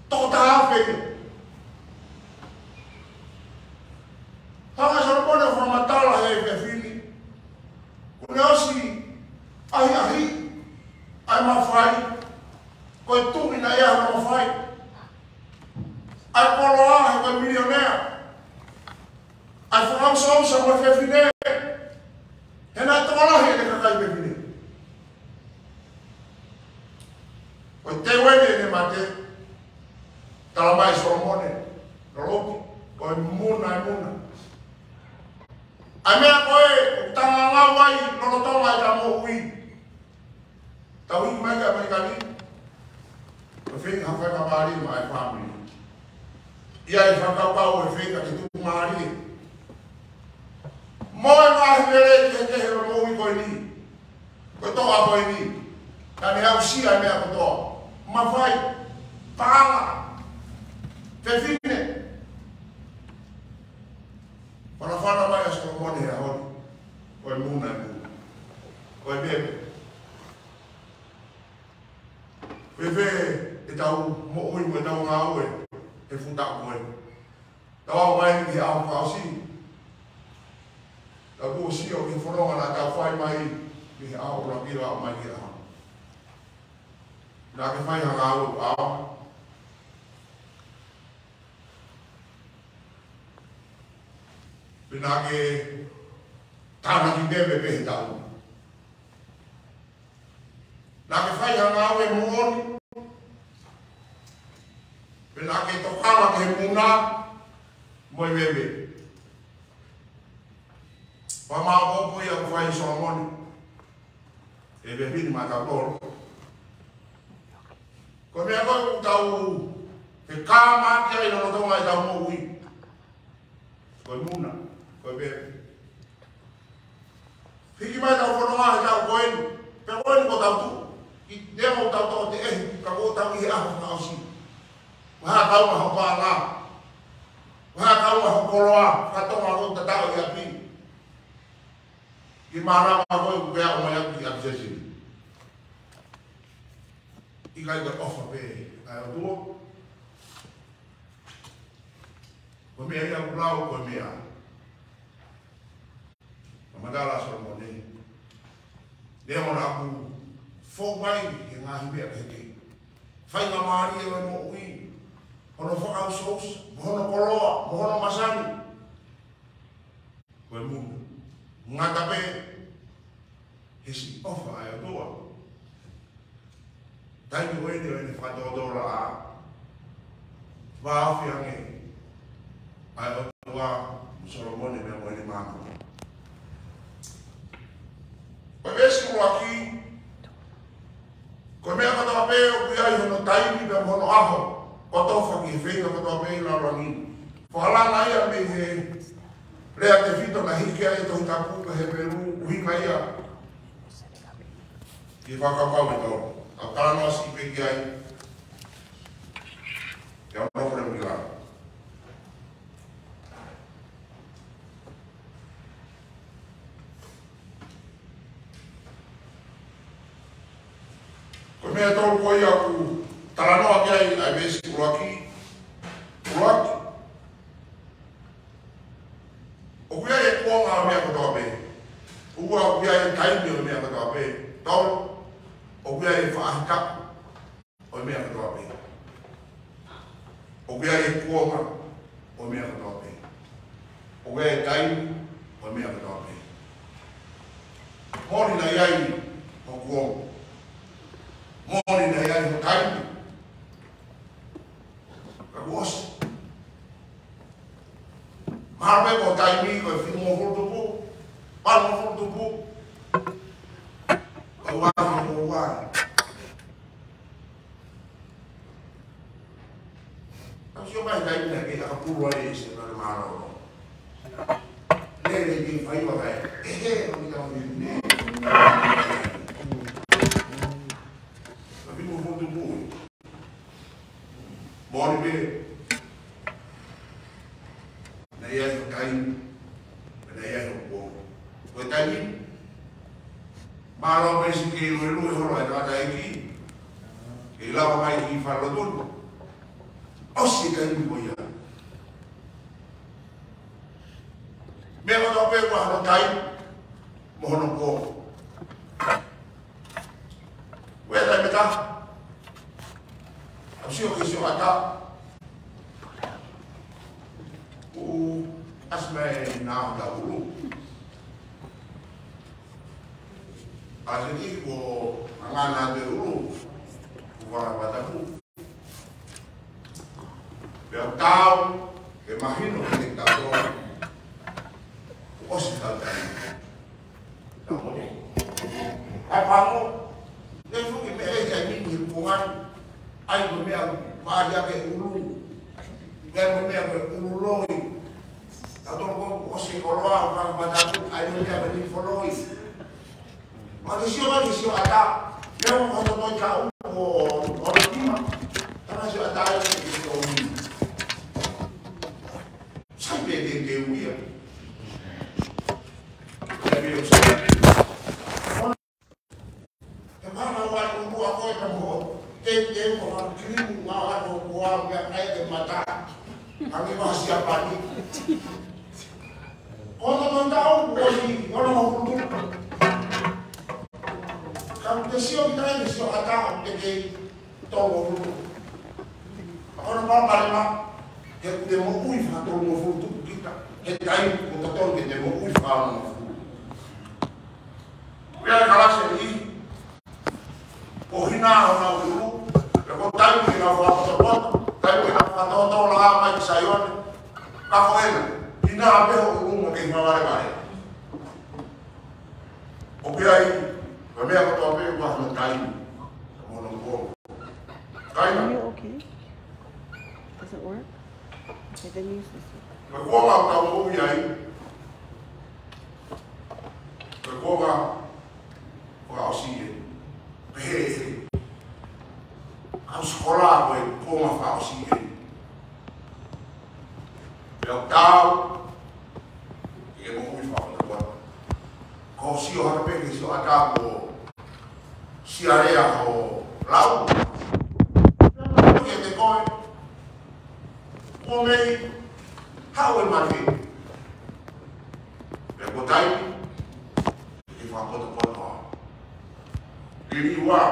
Toko taha afe ia. Hanga ʻe Solomone ʻo fakamatala he efiafi ni, kuo ne ʻosi ʻahiʻahiʻi ʻa e mafai, ko e tuʻi naʻe ʻi ai hono mafai, ʻa e koloa he ko e milionea, ʻa e fakaʻusaʻusa mo e fefine, he naʻe tokolahi ʻene kakai fefine. Ko e teu eni ʻene mate, talamai ʻe Solomone, loloki, ko e muna ʻa e muna. ʻA e meʻa ko ē ʻoku tau ngangau ai lolotonga ʻetau moʻui. Tau hiki mai ki ʻAmelika ni, ko e feinga ha faingamālie maʻa e fāmili. ʻI ai e fakakaukau ʻe feinga ke tupu mālie. Mo e ngaahi lelei kehekehe ʻo e moʻui ko eni, ko e toʻa ko eni, ka ne aʻusia e meʻa kotoa. Mafai, paʻanga, fefine. Fanafana mai ʻa Solomone he ʻaho ni, ko e muna ʻa e muna. Ko e veve. Veve ʻetau moʻui mo ʻetau ngāue he fuʻu taʻu ko ē. Tau aʻu mai ki he ʻaho fakaʻosi, tau kuo sio ki he fononga naʻa tau fai mai mei he ʻaho ʻuluaki ʻo aʻu mai ki he ʻaho ni. Naʻa ke fai ha ngāue ʻaʻau, pe naʻa ke tānaki veve pē he taʻu? Naʻa ke fai ha ngāue moʻoni, pe naʻa ke tokanga ki he muna mo e veve? Fakamāʻopoʻopo ia ʻoku fai ʻe Solomone he efiafi ni maʻatautolu. Ko e meʻa ko ē ʻoku tau fekāmaki ai lolotonga ʻetau moʻui, ko e muna, ko e veve. Hiki mai ʻetau fononga he taʻu ko eni, pea ko eni kuo tau tuʻu. ʻI he ʻoku tau tō te ehi, ka kuo tau ʻi he ʻaho fakaʻosi. Vaha kaunga ho paʻanga, vaha kaunga ho koloa faka-Tonga ʻoku tataʻo ʻi ʻapi. Ki mānava ko ē kuo ke aʻu mai ʻaki ʻapi sesini. ʻIkai ko e ʻofa pē ʻa e ʻOtua? Ko e meʻa ia ʻoku lau, ko e meʻa. Fakamatala ʻa Solomone, neongo naʻa ku fou mai he ngaahi meʻa kehekehe, faingamālie ʻo e moʻui, hono fakaʻusaʻusa, mo hono koloa, mo hono masani, ko e muna. Ngata pē he siʻi ʻofa ʻa e ʻOtua. Taimi ko eni ʻo ʻene fakatōtōlaʻā, vāofi ange ʻa e ʻOtua mo Solomone pea mo ʻene māmani. Ko e veesi ʻuluaki, ko e meʻa kotoa pē ʻoku ʻi ai hono taimi pea mo hono ʻaho, ʻoku tofa ki he feinga kotoa pē ʻi lalo langi. Fakalanga ia mei he lea tefito naʻe hiki ai e Tohi Tapu ko e Hepelū, ʻuhinga ia ki he fakakaukau ʻe tolu. ʻOku talanoa siʻi pē ki ai, ke ʻalu ʻo fale mui la. meʻa ʻe tolu ko ia ʻoku talanoa ki ai ʻa e veesi ʻuluaki. ʻUluaki, ʻoku ʻi ai e kuonga ʻo e meʻa kotoa pē. Ua, ʻoku ʻi ai e taimi ʻo e meʻa kotoa pē. Tolu, ʻoku ʻi ai e faʻahitaʻu ʻo e meʻa kotoa pē. ʻOku ʻi ai e kuonga ʻo e meʻa kotoa pē. ʻOku ʻi ai e taimi ʻo e meʻa kotoa pē. Moʻoni naʻe ʻi ai hoʻo kuonga. Moʻoni naʻe ʻi ai hoʻo taimi. Ka kuo ʻosi. Mahalo pē ko e taimi ko e fitungofulu tupu, valungofulu tupu. Ka ua, ka ua. Ka sio mai taimi naʻe ʻikai ke ʻakapulu ai e se, ka mahalo. Lele ke fai wa kai. ʻE he, ʻo kita ʻo ni. Ka fitungofulu tupu. Moʻoni pē, naʻe ʻi ai hoʻo taimi, naʻe ʻi ai hoʻo kuonga. Ko e taimi, mahalo pē siʻi kei luelue holo ʻa e tangataʻeiki, kei lava mai ki he falelotu, ʻosi e taimi ko ia. Meʻa kotoa pē ʻoku ʻi ai hono taimi mo hono kuonga. Ko e taimi ʻe taha, ʻoku sio ki he sioʻata. ʻOku ʻasi mai ʻena ʻuluʻulu. ʻAsi ki he kuo ngangana atu e ʻulu, kuo fala patapu. Pea tau, ke mahino ke tau. ʻOsi tau tau. Tau mo ni. ʻAi pango. Ne fuki me e kai mini he kuonga ni. ʻAi ko e meʻa, maria ke ʻulu. Pea ko e meʻa ke ʻulu loi. Tau toko ko ʻosi koloa, ʻo fala patapu, ʻai ko e meʻa ke ni foloi. ʻO te sio mai ki he sioʻata, leo ko hono toi kau, ʻo, ʻo te tima. Tana sioʻata e te te tō ni. Sai pē te te uia. Sai pē o sai. E mana wai ʻulu a koe ka mo. Te te mo ha kilimu ma wa ko ko a mea kai te mata. Ange ma sia pani. Ko hono tau kuo ʻosi, ono mo kutu. Ka te sio ki he sioʻata ʻoku te kei tolungofulu. Ko hono pāpalema, he ʻoku te moʻui fakatolungofulu tupu kita. He taimi ʻoku totonu ke te moʻui fakaonongofulu. Pea kalasi ʻi ʻo hina honau ʻulu, pea ko e taimi ke nau fakapotopoto, taimi ke nau fakatotola mai ki Saione, ka ko ena, hina pē hoʻo ʻulu mo ke hina valevale. ʻOku ʻi ai, ko e meʻa kotoa pē ʻoku ʻi ai hono taimi, mo hono kuonga. Taimi. Are you okay? Does it work? Okay, then use this one. Ko e kuonga ʻoku tau moʻui ai. Ko e kuonga fakaʻosi eni. Pehē eni. Kau sikola ko e kuonga fakaʻosi eni. Pea tau, ke moʻui fakapotopoto. Ko e sio hake pē ki he sioʻata ko Sialea ho lau. Pea ko e te koe. Ko mei, hau e mate. Pea ko e taimi, ke fakapotopoto. Liliu ā.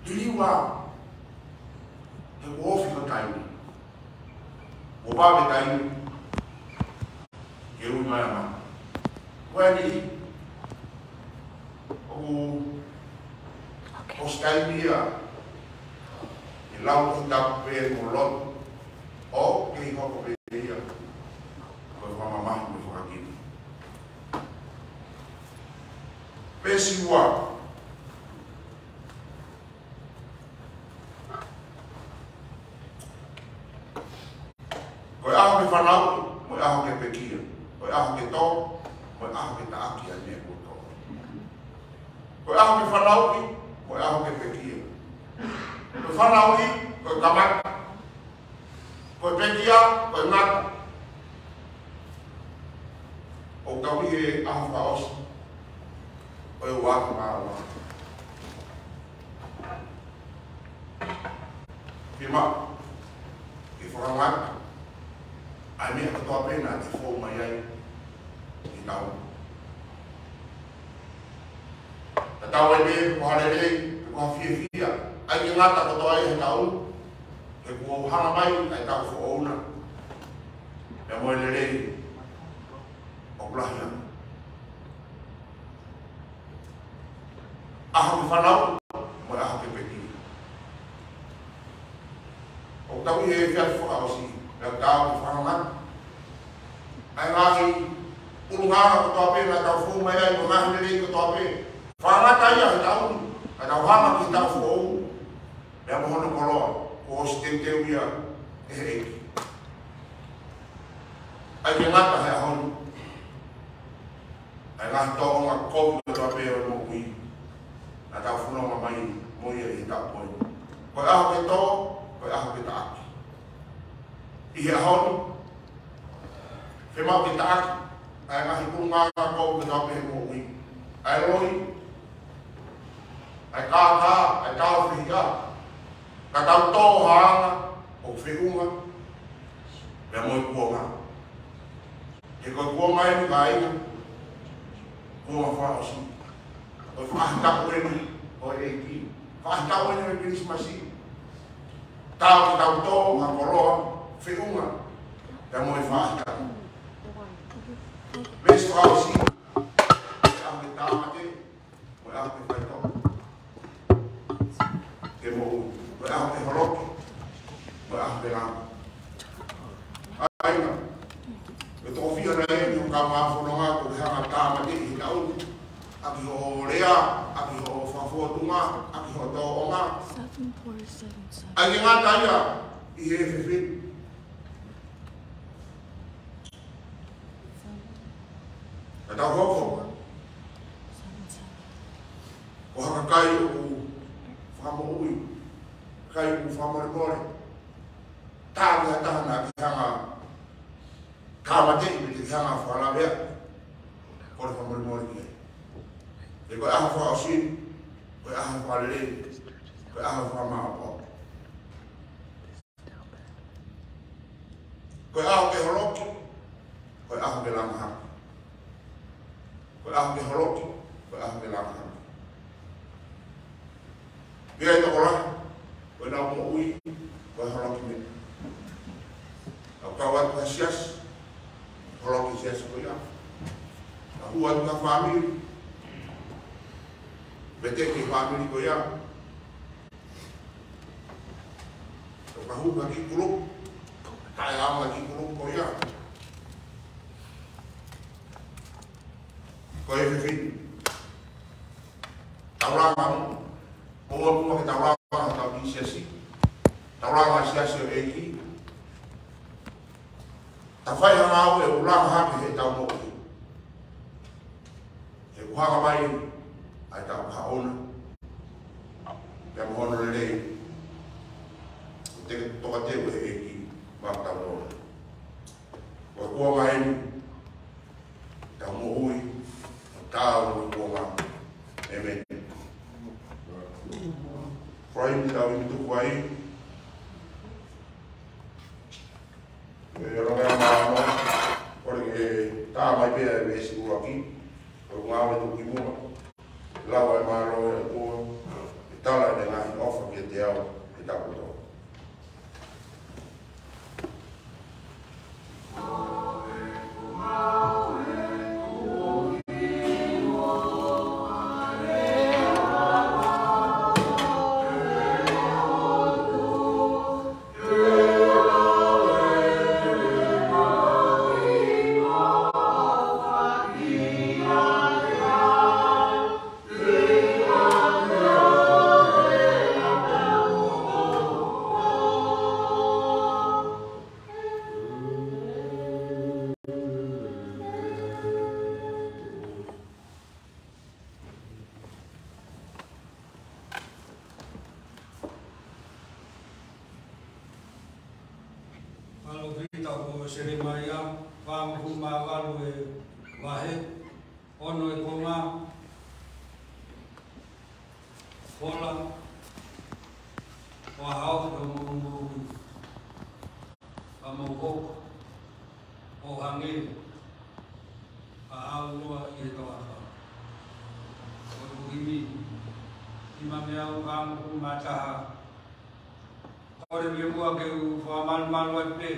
Liliu ā. He kuo ofi ko e taimi. Kuo vave taimi. Ke ui mai ama. Ko eni. ʻOku, okay, ʻosi taimi ia. ʻE lau ko tapu pē mo lotu. ʻOku kei hoko pē ia. Ko e fakamamahi mo e fakakino. Veesi ua. Ko e ʻaho ke fanauʻi, mo e ʻaho ke pekia. Ko e ʻaho ke tō, mo e ʻaho ke taʻaki ʻa e meʻa kuo tō. Ko e ʻaho ke fanauʻi, mo e ʻaho ke pekia. Ko e fanauʻi, ko e kamata. Ko e pekia, ko e ngata. ʻOku tau ʻi he ʻaho fakaʻosi. ʻo e ua mā ua. Fiemaʻu ke fakangata ʻa e meʻa kotoa pē naʻa te fou mai ai ʻi he taʻu. Tatau ai pē pe ko ha lelei, pe ko ha fiefia, ʻai ke ngata kotoa ia he taʻu, he kuo hanga mai ʻa e taʻu foʻou na, pea mo e lelei ʻoku lahi ange. ʻAho ke fanauʻi, mo e ʻaho ke pekia. ʻOku tau ʻi he efiafi fakaʻosi, pea ʻoku tau ke fakangata ʻa e ngaahi ʻulungaanga kotoa pē naʻa tau fou mai ai, mo e ngaahi lelei kotoa pē. Fakangata ia he taʻu ni, ka tau hanga ki he taʻu foʻou, pea mo hono koloa, kuo ʻosi teuteu ia ʻe he ʻEiki. ʻAi ke ngata he ʻaho ni ʻa e ngaahi tōʻonga kovi kotoa pē ʻo e moʻui naʻa tau fononga mai mo ia ʻi he taʻu ko eni. Ko e ʻaho ke tō, ko e ʻaho ke taʻaki. ʻI he ʻaho ni, fiemaʻu ke taʻaki ʻa e ngaahi ʻulungaanga kovi kotoa pē he moʻui. ʻA e loi, ʻa e kākā, ʻa e tāufehiʻa, ka tau tō ha anga ʻoku feʻunga pea mo e kuonga. He ko e kuonga eni, kāinga, kuonga fakaʻosi. Ko e faʻahitaʻu eni ʻo e ʻEiki. Faʻahitaʻu eni ʻo e Kilisimasi. Tau, tau tō ha koloa feʻunga pea mo e faʻahitaʻu. Veesi fakaʻosi, ko e ʻaho ke tāmate, ko e ʻaho ke faitoʻo. Ke moʻui, ko e ʻaho ke holoki, ko e ʻaho ke langa. ʻAi na, ʻe toko fiha nai eni hoʻo kaungā fononga kuo ke hanga tāmateʻi he taʻu ni, ʻaki hoʻo lea, ʻaki hoʻo fakafōtunga, ʻaki hoʻo tōʻonga. Seven four seven seven. ʻAi ke ngata ia ʻi he efiafi ni. Naʻa tau hoko ko ha kakai ʻoku fakamoʻui, kakai ʻoku fakamolemole. Taʻe ʻi ai ha taha naʻa ke hanga tāmateʻi pe te ke hanga fakalaveaʻi. Kole fakamolemole ki ai. He ko e ʻaho fakaʻosi, ko e ʻaho fakalelei, ko e ʻaho fakamāʻopoʻopo. Ko e ʻaho ke holoki, ko e ʻaho ke langa hake. Ko e ʻaho ke holoki, ko e ʻaho ke langa hake. Pea ʻi he tokolahi, ko ʻenau moʻui ko e holoki meʻa. ʻOku kau atu ha siasi, holoki siasi ko ia. ʻOku hū atu ha fāmili, veteki e fāmili ko ia. ʻOku hū ha kiʻi kulupu, taʻeʻaonga e kiʻi kulupu ko ia. Ko e efiafi ni, tau langa mo, mo, mo ke tau langa hotau kiʻi siasi. Tau langa siasi ʻo e ʻEiki. Tau fai ha ngāue ʻoku langa hake heʻetau moʻui. He kuo hanga mai ʻa e taʻu kahaʻu na pea mo hono lelei, ʻo teke tokateu ʻe he ʻEiki maʻa kitautolu. Ko e kuonga eni ʻetau moʻui, ʻo tau mo e kuonga. ʻĒmeni. Fai ni tau imi tuku ai. ʻE, ʻoku langa mai ʻa e maama, kole ke tā mai pē ʻa e veesi ʻuluaki, ko e ngāue tuku ki muʻa. Lau ʻa e mālō ʻo e ʻOtua, ʻe tala ʻene ngaahi ʻofa kiate au, ʻe takoto. Palōfita ko Selemaia, fāngofulu mā valu e vahe, ono e konga, Ola, ʻo haʻo fio mo mo, ʻa mo hoko ʻo hangē ha ʻaunoa ʻi he toafa. Ko e himi, ʻi ma me au kamu ku mataha. Kole pē muʻa ke u fakamalumalu atu pē.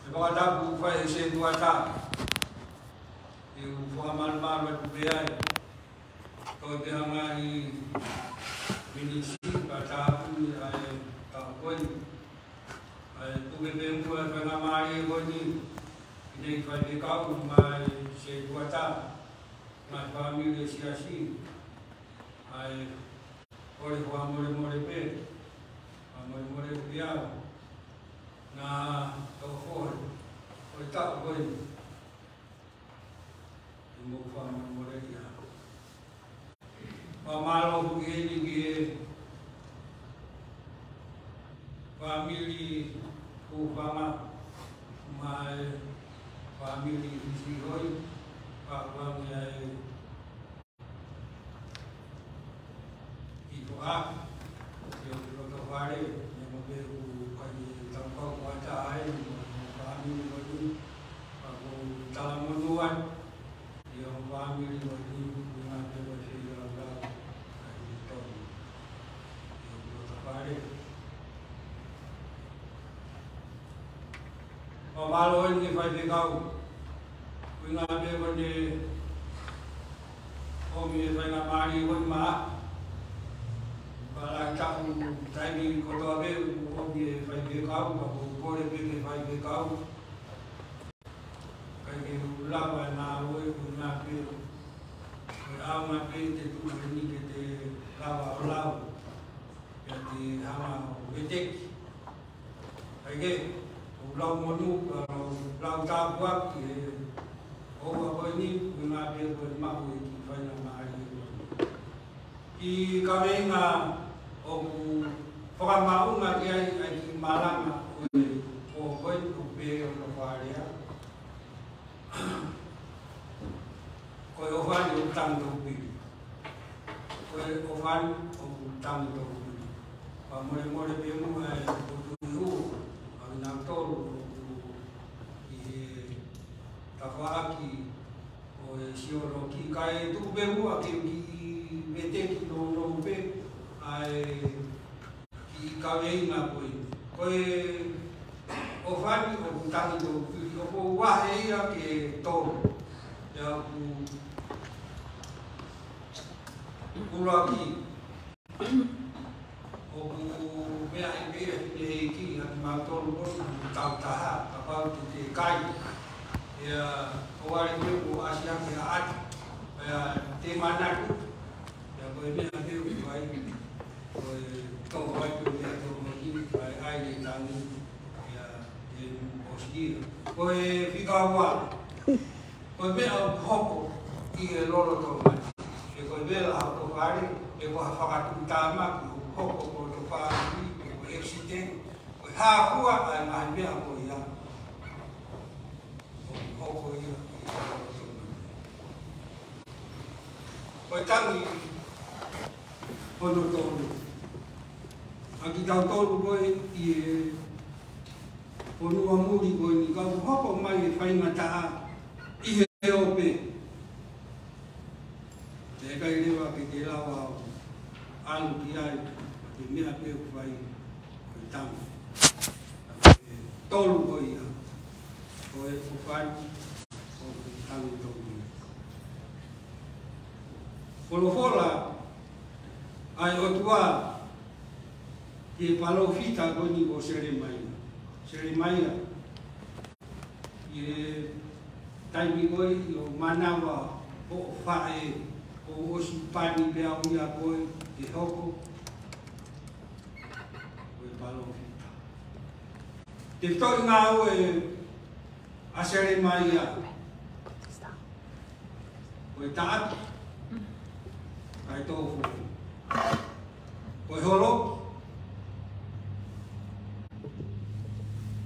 ʻE fakatapu ʻoku fai he setuata. Ke u fakamalumalu atu pē ai. Ko e pehē ange ʻi he miniti pea tāpuni ʻa e taʻu ko eni. ʻA e tuku pē muʻa e faingamālie ko eni. ʻI heʻene faifekau mo e setuata. Mo e fāmili ʻo e siasi. ʻA e kole fakamolemole pē. Fakamolemole ʻoku ʻi ai. Naʻa tau fohe. Ko e taʻu ko eni. ʻI mo fakamolemole ia. Fakamālō foki eni ki he fāmili Hufanga, mo e fāmili Hisihoʻi, pea mo e ʻi Foʻaki, ʻi he loto fale, ʻi he mo pē ʻoku kai e tau kau kuata ai, mo e fāmili ko eni, pea ʻoku talamonū atu, ʻi he fāmili ko eni, ʻi he ngaahi pē ko e feilaulau, ʻa e tonu, ʻi he loto fale. Fakamālō eni ki he faifekau. Ko e ʻuhinga pē ko ʻene ʻomi e faingamālie ko eni maʻa. Pea lahi taʻu taimi kotoa pē ʻoku ʻomi e faifekau, pea ʻoku kole pē ki he faifekau. Kae ke u lava ʻa e ngāue ko ena pē. Ko e ʻaonga pē te tuʻu eni ke te lava ʻo lau. Pea te hanga ʻo veteki. ʻAi ke, ʻoku lau monū, ʻa, lau tāpuaki, ʻe, ʻoua ko eni, ʻuhinga pē ko e maʻu e kiʻi faingamālie ko eni. Kiʻi kaveinga ʻoku fakamaʻunga ki ai, ʻa e kiʻi malanga ʻo e, ʻo ko eni ʻoku pehē ʻo ka fālea. Ko e ʻofa ni ʻoku tangi tokupili. Ko e ʻofa ni ʻoku tangi tokupili. Fakamolemole pē muʻa ʻe ʻOtua ʻi he ʻuhinga ʻa kinautolu ʻoku ʻi he tafaʻaki ʻo e sioloki kae tuku pē muʻa ke u kiʻi veteki nounou pē ʻa e kiʻi kaveinga ko eni. Ko e ʻofa ni ʻoku tangi tokupili, ʻoku ou vahe ia ke tolu. Pea ʻoku ʻuluaki, ʻoku meʻa ʻi he ʻEiki ʻa kimautolu ko eni ʻoku tau taha, kapau te te kai. ʻIa, ʻo wale pē ʻoku ʻasi ake ʻa ʻAti. ʻIa, te manatu. ʻIa, ko e meʻa pē ʻoku fai. Ko e tō ai pē meʻa tō mai ki, ʻai, ʻai le tangi, ʻia, ʻe ʻosi ia. Ko e fika ua, ko e meʻa ʻoku hoko ʻi he lolotonga ni. He ko e vela ʻa e loto fale, he ko ha fakatuʻutāmaki ʻoku hoko ko e loto fale, he ko e accident, ko e hā fua ʻa e ngaahi meʻa ko ia. Hoko ia ʻi he loto. Ko e tangi hono tolu. ʻA kitautolu ko ē ʻi he fonua muli ko eni ka ʻoku hoko mai e faingataʻa ʻi he ope. Te kai leva ke te lava ʻo ʻalu ki ai, ko e meʻa pē ʻoku fai, ko e tangi. Tolu ko ia, ko e ʻofa ni, ko e tangi tolu ia. Folofola ʻa e ʻOtua ki he palōfita ko eni ko Selemaia. Selemaia, ʻi he taimi ko ē ʻoku manava hoʻo faʻē, ʻoku ʻosi pani pē au ia ko ē ke hoko ko e palōfita. Tefitoʻi ngāue ʻa Selemaia. Ko e taʻaki. Kae tō foʻou. Ko e holo.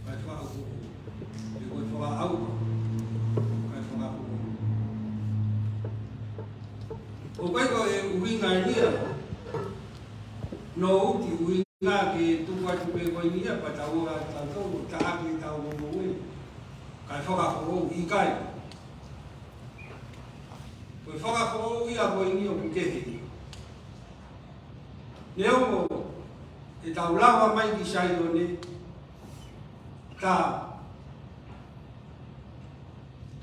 Kae faʻu foʻou. Pe ko e fakaʻauha. Kae fakaʻauha. ʻOku ʻikai ko e ʻuhi ʻuhinga eni ia. No uti ʻuhinga ke tuku atu pē ko eni ia, pea tau ō ʻa tautolu ʻo taʻaki ʻetau moʻui. Kae fakafoʻou, ʻikai. Ko e fakafoʻou ia ko eni ʻoku kehe. Neongo ʻetau lava mai ki Saione, ka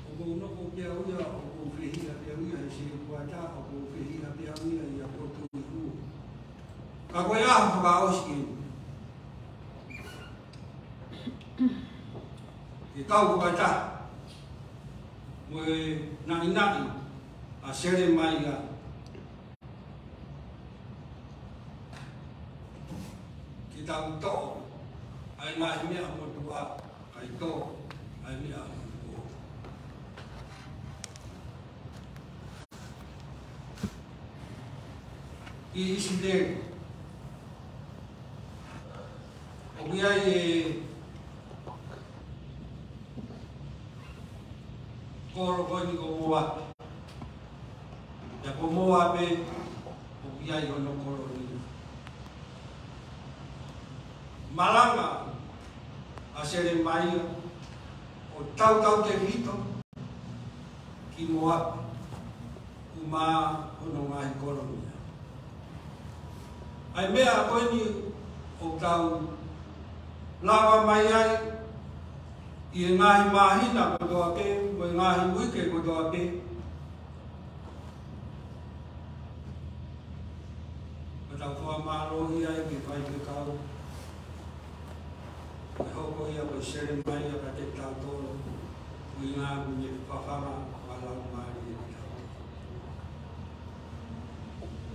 ʻoku ou nofo pē au ia, ʻoku ou fehiʻa pē au ia he sētuata, ʻoku ou fehiʻa pē au ia ʻi ha potu ʻi ʻUa. Ka ko e ʻaho fakaʻosi eni. Ke kau fakataha mo e naʻinaʻi ʻa Selemaia. Ke tau toʻo ʻa e ngaahi meʻa motuʻa, kae toʻo ʻa e meʻa motuʻa. ʻI ʻIsileli, ʻoku ʻi ai e kolo ko eni ko Moape. Pea ko Moape ʻoku ʻi ai hono kolonia. Malanga ʻa Selemaia ʻo tautautefito ki Moape, ʻumaʻā hono ngaahi kolonia. ʻA e meʻa ko eni ʻoku tau lava mai ai ʻi he ngaahi māhina kotoa pē, mo e ngaahi uike kotoa pē. Ka tau fakamālō ai ki he faifekau. Ko e hoko ia ko e Selemaia kiate kitautolu, ʻuhinga ʻoku ne fafanga fakalaumālie kitautolu.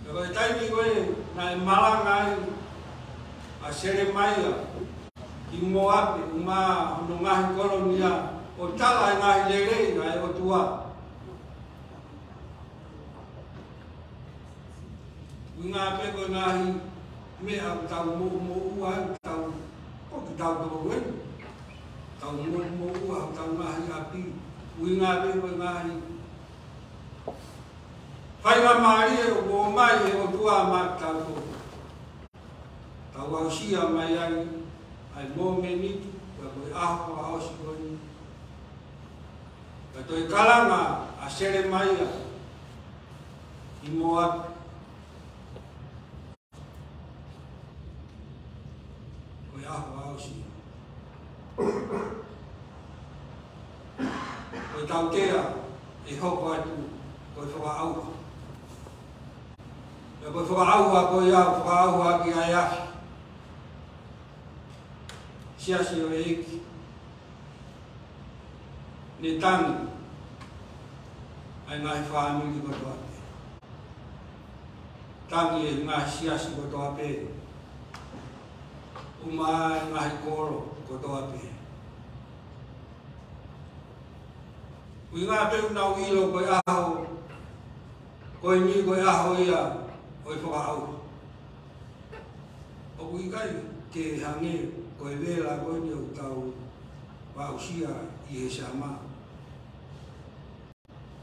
Ka ko e taimi ko ē naʻe malanga ai ʻa Selemaia ki Moape, ʻumaʻā hono ngaahi kolonia, ʻo tala e ngaahi lelei ʻa e ʻOtua. ʻUhinga pē ko e ngaahi meʻa ʻoku tau moʻumoʻua, tau, ko kitautolu eni. Tau moʻumoʻua, tau ngaahi ʻapi. ʻUhinga pē ko e ngaahi faingamālie ʻoku ʻomai ʻe he ʻOtua maʻa kitautolu. Tau aʻusia mai ai ʻa e mōmeniti, pea ko e ʻaho fakaʻosi ko eni. Pea toe kalanga ʻa Selemaia ki Moape. Ko e ʻaho fakaʻosi. Ko e tautea ʻe hoko atu, ko e fakaʻauha. Pea ko e fakaʻauha ko ia, fakaʻauha ki ai afi. Siasi ʻo e ʻEiki. Ne tangi ʻa e ngaahi fāmili kotoa pē. Tangi e ngaahi siasi kotoa pē. ʻUmaʻā e ngaahi kolo kotoa pē. ʻUhinga pē ʻoku nau ʻilo ko e ʻaho ko eni ko e ʻaho ia ʻo e fakaʻauha. ʻOku ʻikai ke hangē ko e vela ko eni ʻoku tau aʻusia ʻi he Sāma.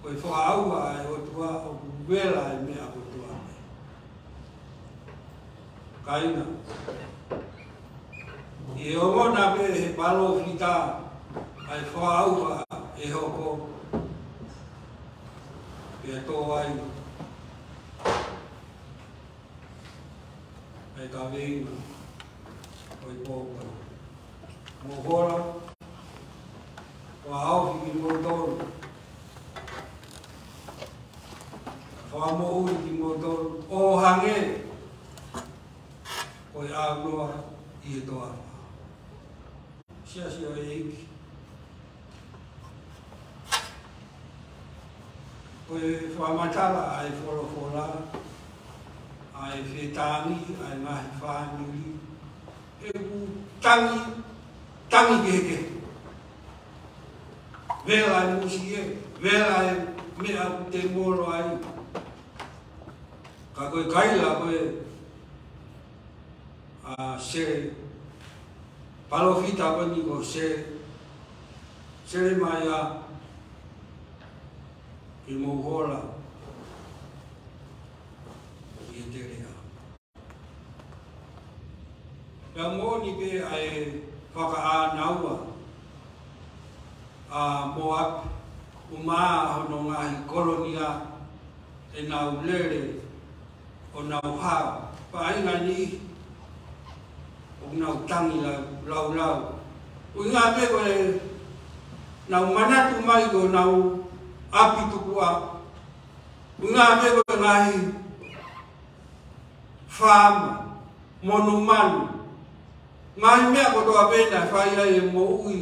Ko e fakaʻauha ʻa e ʻOtua ʻoku vela e meʻa kotoa pē. Kāinga, ʻi he ongona pē ʻe he palōfita ʻa e fakaʻauha ʻe hoko, pea tō ai ʻa e kaveinga ʻo e pō ko eni. Mou hola, fakahaofi kimoutolu, fakamoʻui kimoutolu, ʻo hangē ko e ʻaunoa ʻi he toafa. Siasi ʻo e ʻEiki. Ko e fakamatala ʻa e folofola, ʻa e fetangi ʻa e ngaahi fāmili. ʻOku tangi, tangi kehekehe. Vela e musie, vela e meʻa ʻoku te molo ai. Ka ko e kaila ko e ʻa e palōfita ko eni ko e Selemaia, ke mou hola. teleʻa. Pea moʻoni pē ʻa e fakaʻānaua ʻa Moape, ʻumaʻā hono ngaahi kolonia, ʻenau lele ʻo nau hao, pea ʻi ai ngaahi niʻihi ʻoku nau tangi lau-, laulau. ʻUhinga pē ko ʻenau manatu mai ki honau ʻapi tukuʻa. ʻUhinga pē ko e ngaahi faama, monumanu, ngaahi meʻa kotoa pē naʻe fai ai e moʻui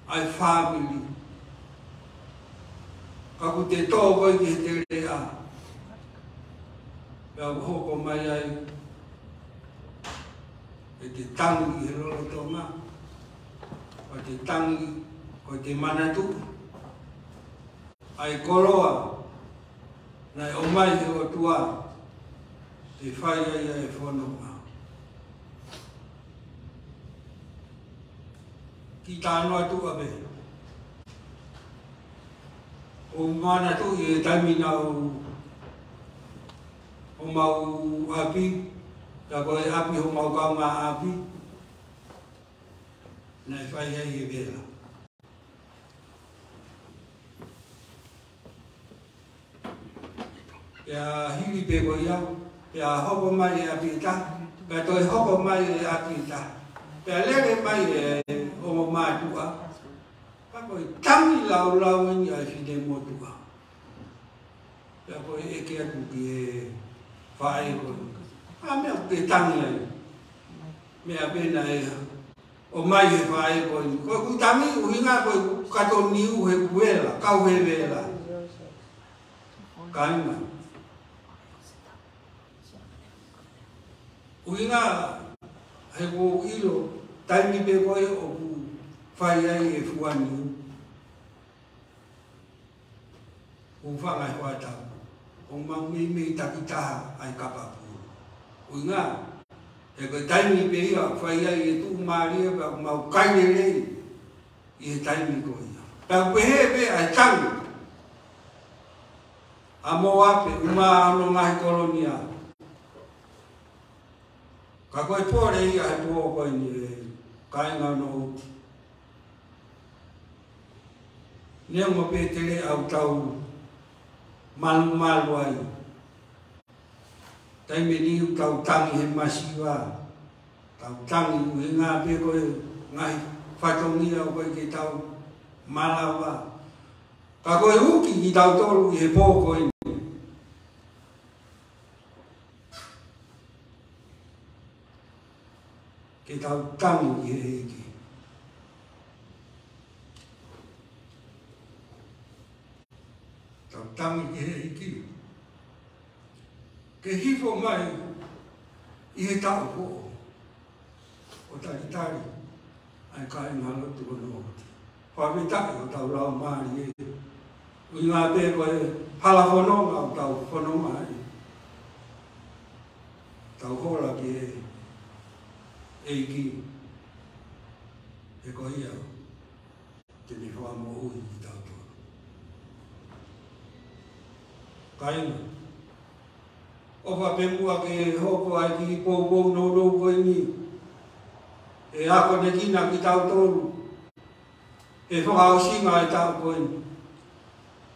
ʻa e fāmili. Ka kuo te tō koe ki he teleʻa. Pea hoko mai ai ʻete tangi ʻi he lolotonga, ʻete tangi, ko ʻete manatu ʻa e koloa naʻe ʻomai he ʻOtua, ke fai ai ʻa e fononga. Kiʻi talanoa tuʻa pē. ʻOku ou manatuʻi e taimi naʻa ku ʻi homau ʻapi, pea ko e ʻapi homau kaungāʻapi, naʻe fai ai e vela. Pea hili pē ko ia, pea hoko mai e ʻapi ʻe taha, pea toe hoko mai e ʻapi ʻe taha. Pea lele mai e ongo mātuʻa, ka ko e tangi laulau eni ʻa e finemotuʻa. Pea ko e ʻeke atu ki he faʻē ko ē, ʻa e meʻa ʻoku ke tangi ai? Meʻa pē naʻe ʻomai he faʻē ko ē. Ko ʻeku tangi ʻuhinga ko ʻeku kato niu he vela, kau he vela. Kāinga. ʻUhinga he ʻoku ou ʻilo, taimi pē ko ē ʻoku fai ai e fua niu, ʻoku fanga e fua tau, ʻoku mau meimei takitaha ʻa e kapa pulu. ʻUhinga, he ko e taimi pē ia ʻoku fai ai e tuʻumālie, pea ʻoku mau kai lelei ʻi he taimi ko ia. Pea ʻoku pehē pē ʻa e tangi ʻa Moape, ʻumaʻā hono ngaahi kolonia. Ka ko e pole ia he pō ko eni, ʻe kāinga ʻo Nouti. Neongo pē e teleʻa ʻoku tau malumalu ai, taimi ʻe niʻihi ʻoku tau tangi he masiva, tau tangi ʻuhinga pē ko e ngaahi fatongia ʻoku ʻikai ke tau malava. Ka ko e uki kitautolu ʻi he pō ko eni, ke tau tangi ki he ʻEiki. Tau tangi ki he ʻEiki. Ke hifo mai ʻi he taʻu foʻou ʻo talitali ʻa e kāingalotu ʻo Nouti. Fakafetaʻi hotau laumālie. ʻUhinga pē ko e hala fononga ʻoku tau fononga ai, tau hola ki he ʻEiki. He ko ia te ne fakamoʻui kitautolu. Kāinga, ʻofa pē muʻa ke hoko ʻa e kiʻi poupou nounou ko eni, ʻe akonekina kitautolu he fakaʻosinga ʻo e taʻu ko eni.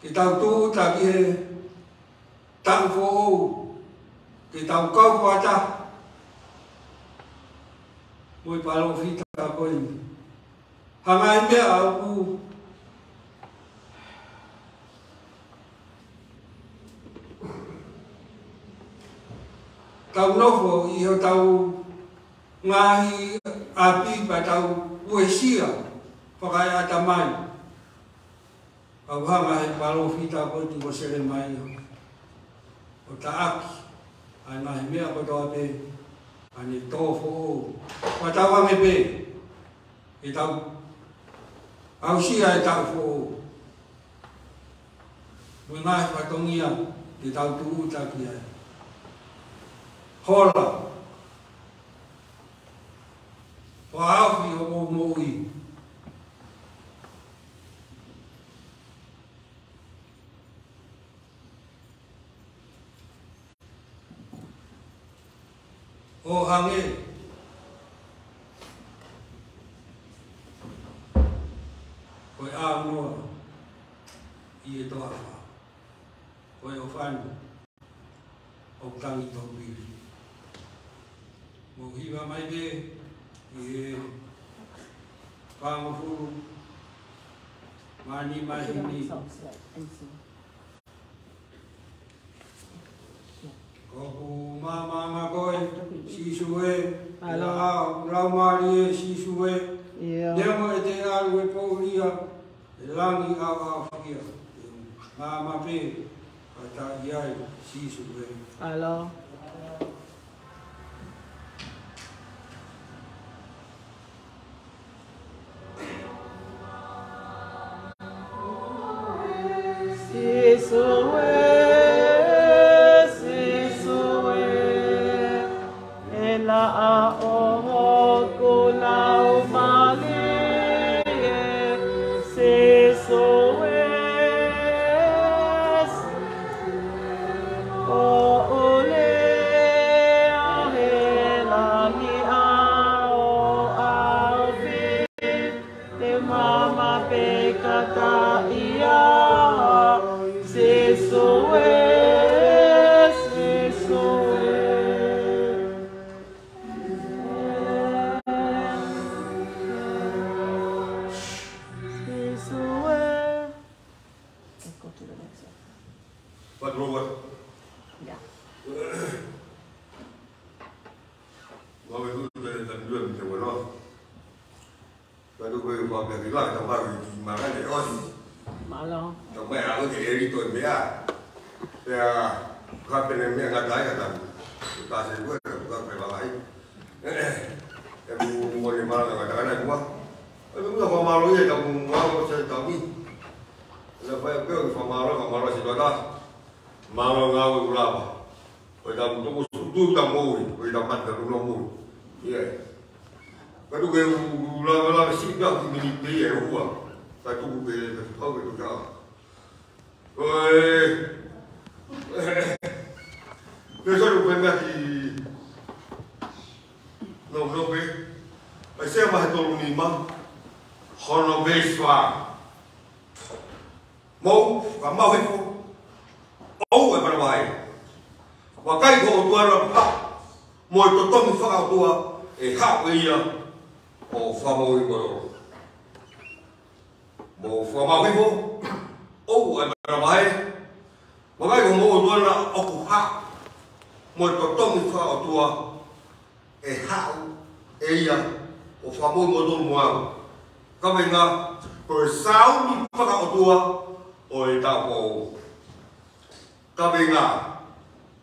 Ke tau tūʻuta ki he taʻu foʻou, ke tau kau fakataha mo e palōfita ko eni. Hanga ʻe he meʻa ʻoku tau nofo ʻi hotau ngaahi ʻapi pea tau uesia fakaeʻatamai. Pea ʻoku hanga ʻe he palōfita ko eni ko Selemaia ʻo taʻaki ʻa e ngaahi meʻa kotoa pē, ʻa ʻene tō foʻou. Pea tau ange pē, ke tau aʻusia e taʻu foʻou mo e ngaahi fatongia ke tau tūʻuta ki ai. Hola. Fakahaofi hoʻomou moʻui. ʻO hangē ko e ʻāmoa ʻi he toafa, ko e ʻofani ʻoku tangi tōpili. Mou hiva mai pē ʻi he fāngofulu mā nima himi. ʻOku māmāma koe, Sīsū ē, ʻAlo. ʻEla ʻau, Laumālie, Sīsū ē, ʻIo. Neongo ʻete ʻalu ʻi he poʻuli ʻa e langi ʻaoʻaofia, ʻe maama pē, fakataha ai, Sīsū ē. ʻAlo. Sīsū ē, Sīsū ē, ʻe laʻā ʻo hoku laumālie, Sīsū ē, ʻoku lea he langi ʻaoʻaofia, ʻe maama pē fakataha ai, Sīsū ē, Sīsū ē. Sīsū ē. Let's go to the next one. What, what, what? Yeah. Well, we do the, the, the, the, the, Ka tuku e ʻū fakapehē ki lalo, tau mai ki Mākani ʻosi. Mālō. Tau mai ʻa ʻosi e lito e meʻa. Pea, ka pehē meʻa ngata ai ka tau. Ka se kue, ka ka pehē ʻai. E mu mo le mala ka taka na mua. E mu ka fakamālō ia, tau mu ʻalu ʻo se tau ni. Na fai pē ʻo fakamālō, fakamālō si tō ta. Mālō ngāue ʻoku lava. Ko e tau tuku sutu ta moʻui, ko e tau mata tau moʻui. Ia. Ka tuku e ʻū, ʻū lavelave siʻi pē ʻa e kiʻi miniti ia ʻe ua. Ka tuku ke, ke pau ke tuka. Ko e, ke solo pe meʻa ki no, no pe. ʻAisea vahe tolu nima. Hono veesi fā. Mou fakamāuhifo, ʻoua ʻe manavahē. Vakai ko e ʻOtua na ʻoku haʻu, mo e totongi fakaʻotua ʻe haʻu ʻe ia ʻo fakamoʻui kimoutolu. Mou fakamāuhifo, ʻoua ʻe manavahē. Vakai ko homou ʻOtua na ʻoku haʻu, mo e totongi fakaʻotua ʻe haʻu ʻe ia ʻo fakamoʻui kimoutolu mo au. Kaveinga, ko e sāuni fakaʻotua ʻo e taʻu foʻou. Kaveinga,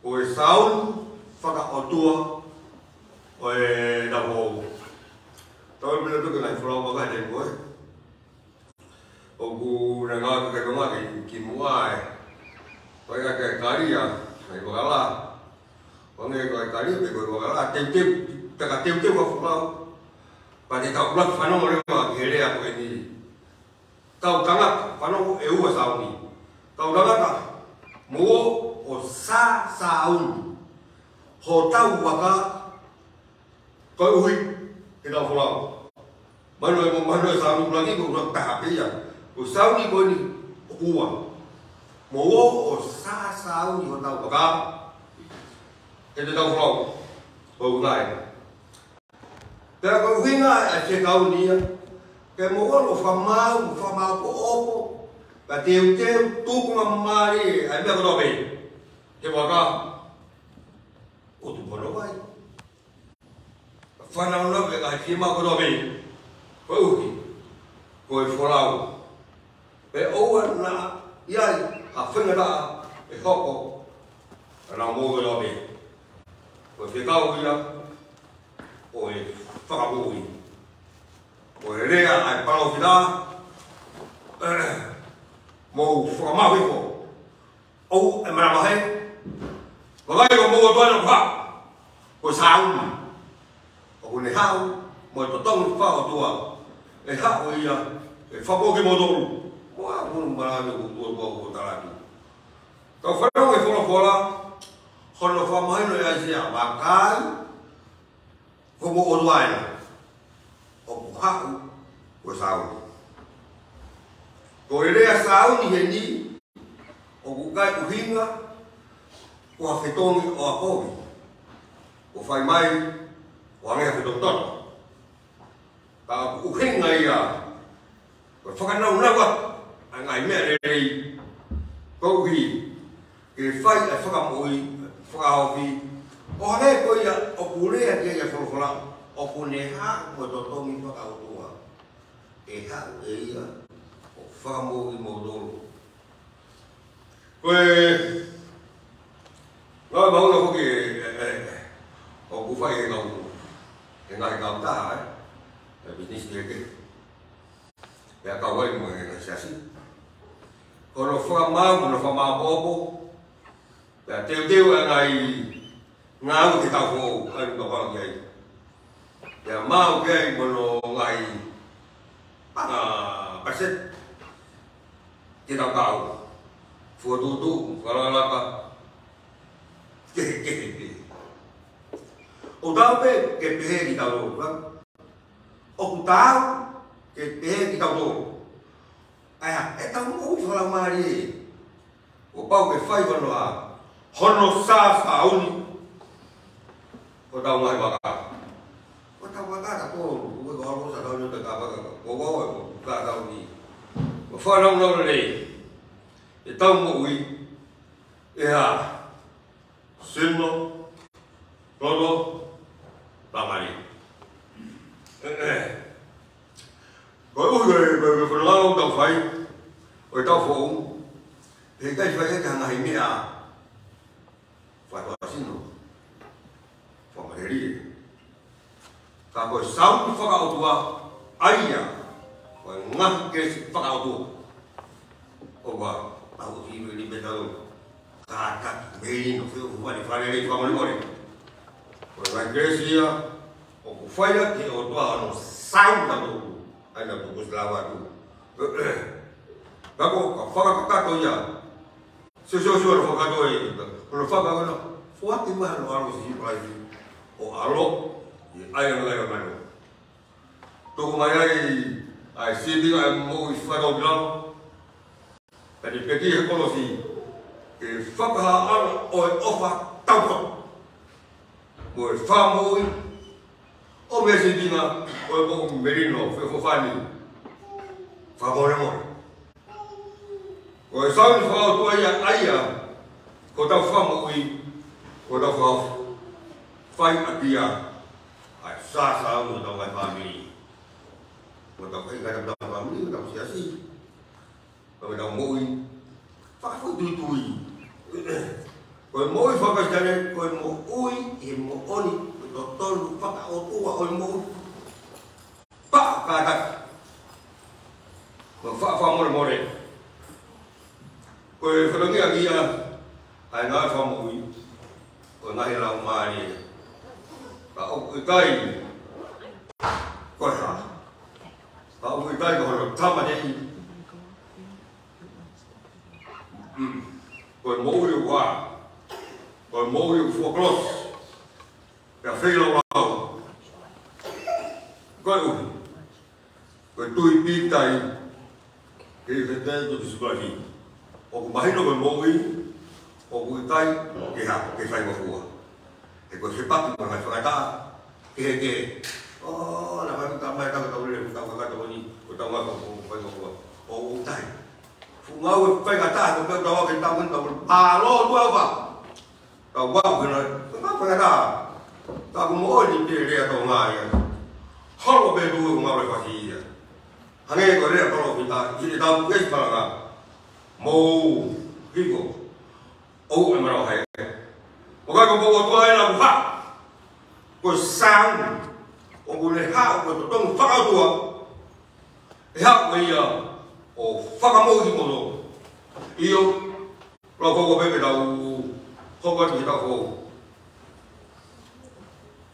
ko e sāuni fakaʻotua ʻo e taʻu foʻou. Tau pehē tuku nai folau maka te koe. ʻOku na ngāue ki Tonga ki, ki muʻa ē. Ko e ʻai e kalia, ʻai vakala. Ko e ʻai e kalia, pe ko e vakala, teuteu, taka teuteu ʻa folau. Pea te tau ʻuluaki fanongo leva ki he lea ko eni. Tau tangata, fanongo e ua sāuni. Tau tangata, mou ō ʻo sā, sāuni hotau vaka, koeʻuhi ke tau folau. Mahino e, mahino e sāuni ʻuluaki ko e ʻuluaki taha pē ia. Ko e sāuni ko eni ʻoku ua. Mou ō ʻo sā, sāuni hotau vaka, he te tau folau. Ko e ʻuhinga ia. Pea ko e ʻuhinga ia ʻa e fekau ni ia. Ke mou ō ʻo fakamaau, fakamaʻopoʻopo. Pea teuteu, tuku mālie ʻa e meʻa kotoa pē he vaka ʻo tupu hono vai. Fanongo ki he ngaahi fiemaʻu kotoa pē, koeʻuhi ko e folau. Pea ʻoua naʻa ʻi ai ha faingataʻa ʻe hoko ʻi heʻenau moʻui kotoa pē. Ko e fekau ia ʻo e Fakamoʻui. Ko e lea ʻa e palōfita, mou fakamāuhifo, ʻoua ʻe manavahē. Vakai ko homou ʻOtua na ʻoku haʻu, ko e sāuni. ʻOku ne haʻu mo e totongi fakaʻotua, ʻe haʻu ʻe ia ʻo fakamoʻui kimoutolu. Ko e ʻuhinga ia ʻoku tuʻu ʻo tala atu. Tau fanongo ki he folofola, hono fakamahino ʻe ʻAisea, vakai, Ko hoʻomou ʻOtua ena ʻoku haʻu ko e sāuni. Ko e lea sāuni heni ʻoku ʻikai ʻuhinga ko ha fetongi ʻo ha kovi, ʻo fai mai ʻo hangē ha fetongi toto. Ka ʻoku ʻuhinga ia ko e fakanaunau ʻa e ngaahi meʻa lelei koeʻuhi ke fai ʻa e fakamoʻui fakahaofi. ʻO hangē ko ia ʻoku lea ki ai ʻa e folofola, ʻoku ne haʻu mo e totongi fakaʻotua, ʻe haʻu ʻe ia ʻo fakamoʻui kimoutolu. Ko e ngāue mahuʻinga foki ē, ē, ē, ʻoku fai ʻe he kau, ʻe he ngaahi kautaha, ē, ʻe he pisinisi kehekehe, pea kau ai mo e ngaahi siasi. Ko hono fakamaau, ko hono fakamāʻopoʻopo, pea teuteu ʻa e ngaahi ngāue ke tau foʻou, ʻa ia ʻoku tau kau ki ai. Pea maʻu ki ai mo hono ngaahi, ʻa, palesiteni ke tau kau. Fokotuʻutuʻu, fakalakalaka, kehekehe. ʻOku taau pē ke pehē kitautolu, ʻoku taau ke pehē kitautolu. ʻA ia, ʻetau moʻui fakalaumālie, kuo pau ke fai hono ʻā, hono sāuni hotau ngaahi vaka. Hotau vaka ta ko, ko, ko, ko, sāuni hotau vaka, ko, ko, ko, ko, sāuni. Ko e fakanaunau lelei ʻetau moʻui, ʻe ʻā, sino, loto, laumālie. Koeʻuhi ko e, ko e, ko e fononga ʻoku tau fai, ʻo ʻetau foʻou, he ʻikai fai ʻaki ha ngaahi meʻa fakatuʻasino, fakamatelie. Ka ko e sāuni fakaʻotua, ʻa ia ko e ngaahi kelesi fakaʻotua. ʻOua, ʻoua ʻe ʻilo ʻe he ʻEiki pē ʻetau kātaki, melino, feʻofoʻofani, fakalelei, fakamolemole. Ko e ngaahi kelesi ia ʻoku fai ʻaki ʻe he ʻOtua hono sāuni kitautolu, ʻa ia naʻa tau toki lave atu. Ka ko e fakakakato ia, sio, sio, sio, hono fakakakato ē, hono fakakakato, foaki mai hono ʻAlo ko Sīsū Kalaisi, ʻo ʻAlo ʻi he ʻaiʻanga ʻo e manu. Tuku mai ai ʻa e sīpinga ʻo e moʻui fakatōkilalo, pea ne pekia he kolosi ke fakahā ʻa e ʻofa taupotu mo e fakamoʻui, ʻo e sīpinga ʻo e moʻui melino, feʻofoʻofani, fakamolemole. Ko e sāuni fakaʻotua ia, ʻa ia ko hotau fakamoʻui, ko hotau fakahaofi, fai ʻaki ia ʻa e sāuni hotau ngaahi fāmili. Ko hotau kakai, ko hotau fāmili, ko hotau siasi. Ko ʻetau moʻui fakafoʻituitui. Ko e moʻui fakaKalisitiane, ko e moʻui ʻi he moʻoni, ko e totonu fakaʻotua ʻo e moʻui. Pea kātaki mo e faʻa fakamolemole. Ko e fatongia ia ʻa e ngāue fakamoʻui ʻo e ngaahi laumālie. Ka ʻoku ʻikai ko e hā. Ka ʻoku ʻikai ko hono tāmateʻi. Mm. Ko e moʻui ʻoku ʻā. Ko e moʻui ʻoku fuakolosi. Pea feilaulau. Koeʻuhi ko e tui pīkitai ki he ʻEiki ko Sīsū Kalaisi. ʻOku mahino ko e moʻui ʻoku ʻikai ke hā, ke faingofua. He ko e fepaki mo e ngaahi faingataʻa kehekehe. ʻO, naʻa faingataʻa mai tau, tau lele, tau kakato ko eni, ko ʻetau ngaahi faingofua. ʻOku ʻikai. Fuʻu ngāue faingataʻa ko e pehē ʻoku tau ʻai ke tau, tau, palo tuʻa ʻofa. Tau ʻai ke na, tau faingataʻa. Tau moʻoni pē lea Tonga ia. Holo pē tuʻu ʻo ngāue fasi ia. Hangē ko e lea palōfita, ʻi heʻetau kei palanga. Mou hiko. ʻOua ʻe manavahē. ʻOku ʻikai ko hoʻomou ʻOtua ena ʻoku hā. Ko e sāuni. ʻOku ne hā, ko e totongi fakaʻotua. ʻE hā ko ia ʻo fakamoʻui kimoutolu. ʻIo, lau kau pē ke tau hoko atu ki heʻetau foʻou.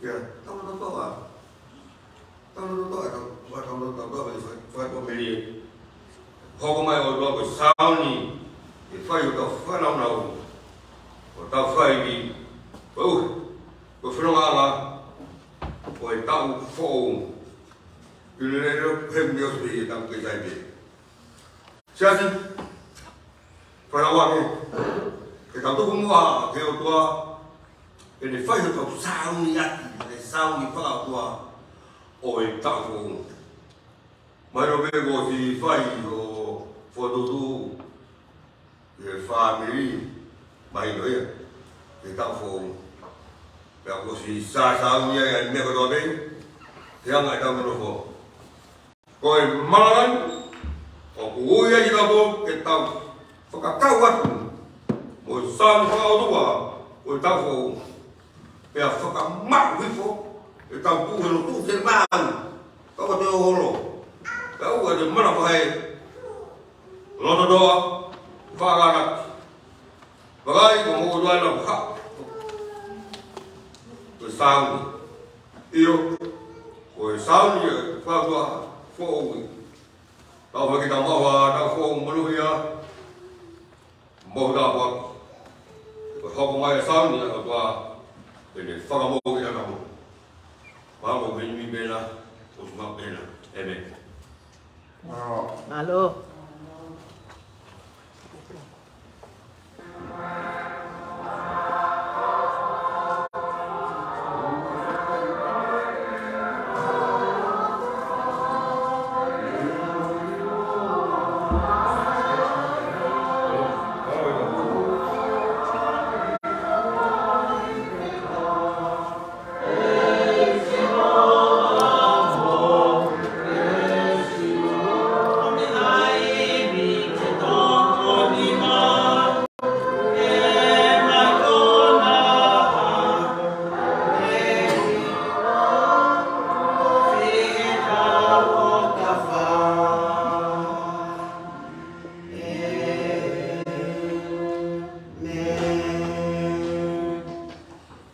ʻIa, tau loto toʻa. Tau loto toʻa, tau, tau loto toʻa, tau loto toʻa, tau loto toʻa. Hoko mai ʻa e ʻOtua ko e sāuni, ʻe fai hotau fakanaunau, hotau faivi, ko e ʻuhi, ko e fonongaʻanga, ʻo e taʻu foʻou. ʻI he lele he miosi e taʻu ke sai pē. Siasi, fai lava ke, ke tau tuku muʻa ki he ʻOtua, ke ne fai hotau sāuni ʻaki, ʻa e sāuni fakaʻotua ʻo e taʻu foʻou. Mahino pē kuo ʻosi fai hoʻo fokotuʻutuʻu ʻi he fāmili, mahino ia, ki he taʻu foʻou. Pea kuo ʻosi sāsāuni ai ʻa e meʻa kotoa pē, he anga ʻetau nonofo. Ko e malanga ni, ʻoku ui ai kitautolu ke tau fakakau atu mo e sāuni fakaʻotua ʻo e taʻu foʻou. Pea fakamaʻu hifo ʻetau tuʻu he lotu te mau. Kau te o holo. Kau te manavahē. Loto toa. Fakalaka. Vakai ko mo ʻOtua na ha. Ko e sāuni. ʻIo. Ko e sāuni ʻa e fakaʻotua foʻou. Tau fakatau mau ha, tau foʻou manuhia. Mo tāpuaki. Ko e hoko mai e sāuni ʻa e ʻOtua, ʻe ne fakamoʻui ʻa e kamo. Mālō, meni mi pena, ʻosi ma pena. ʻĒmeni. Mālō.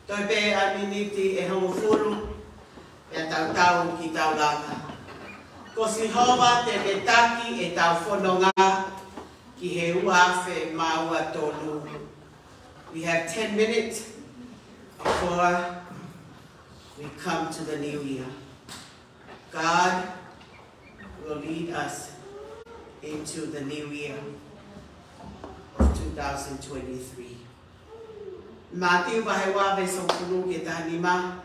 Toe pē ʻa e miniti ʻe hongofulu, pea tau tau ki he taulanga. Ko Sihova te ne taki ʻetau fononga ki he ua afe mā ua tolu. We have ten minutes before we come to the new year. God will lead us into the new year of two thousand twenty-three. Mātiu vahe ua veesi hongofulu ki he taha nima.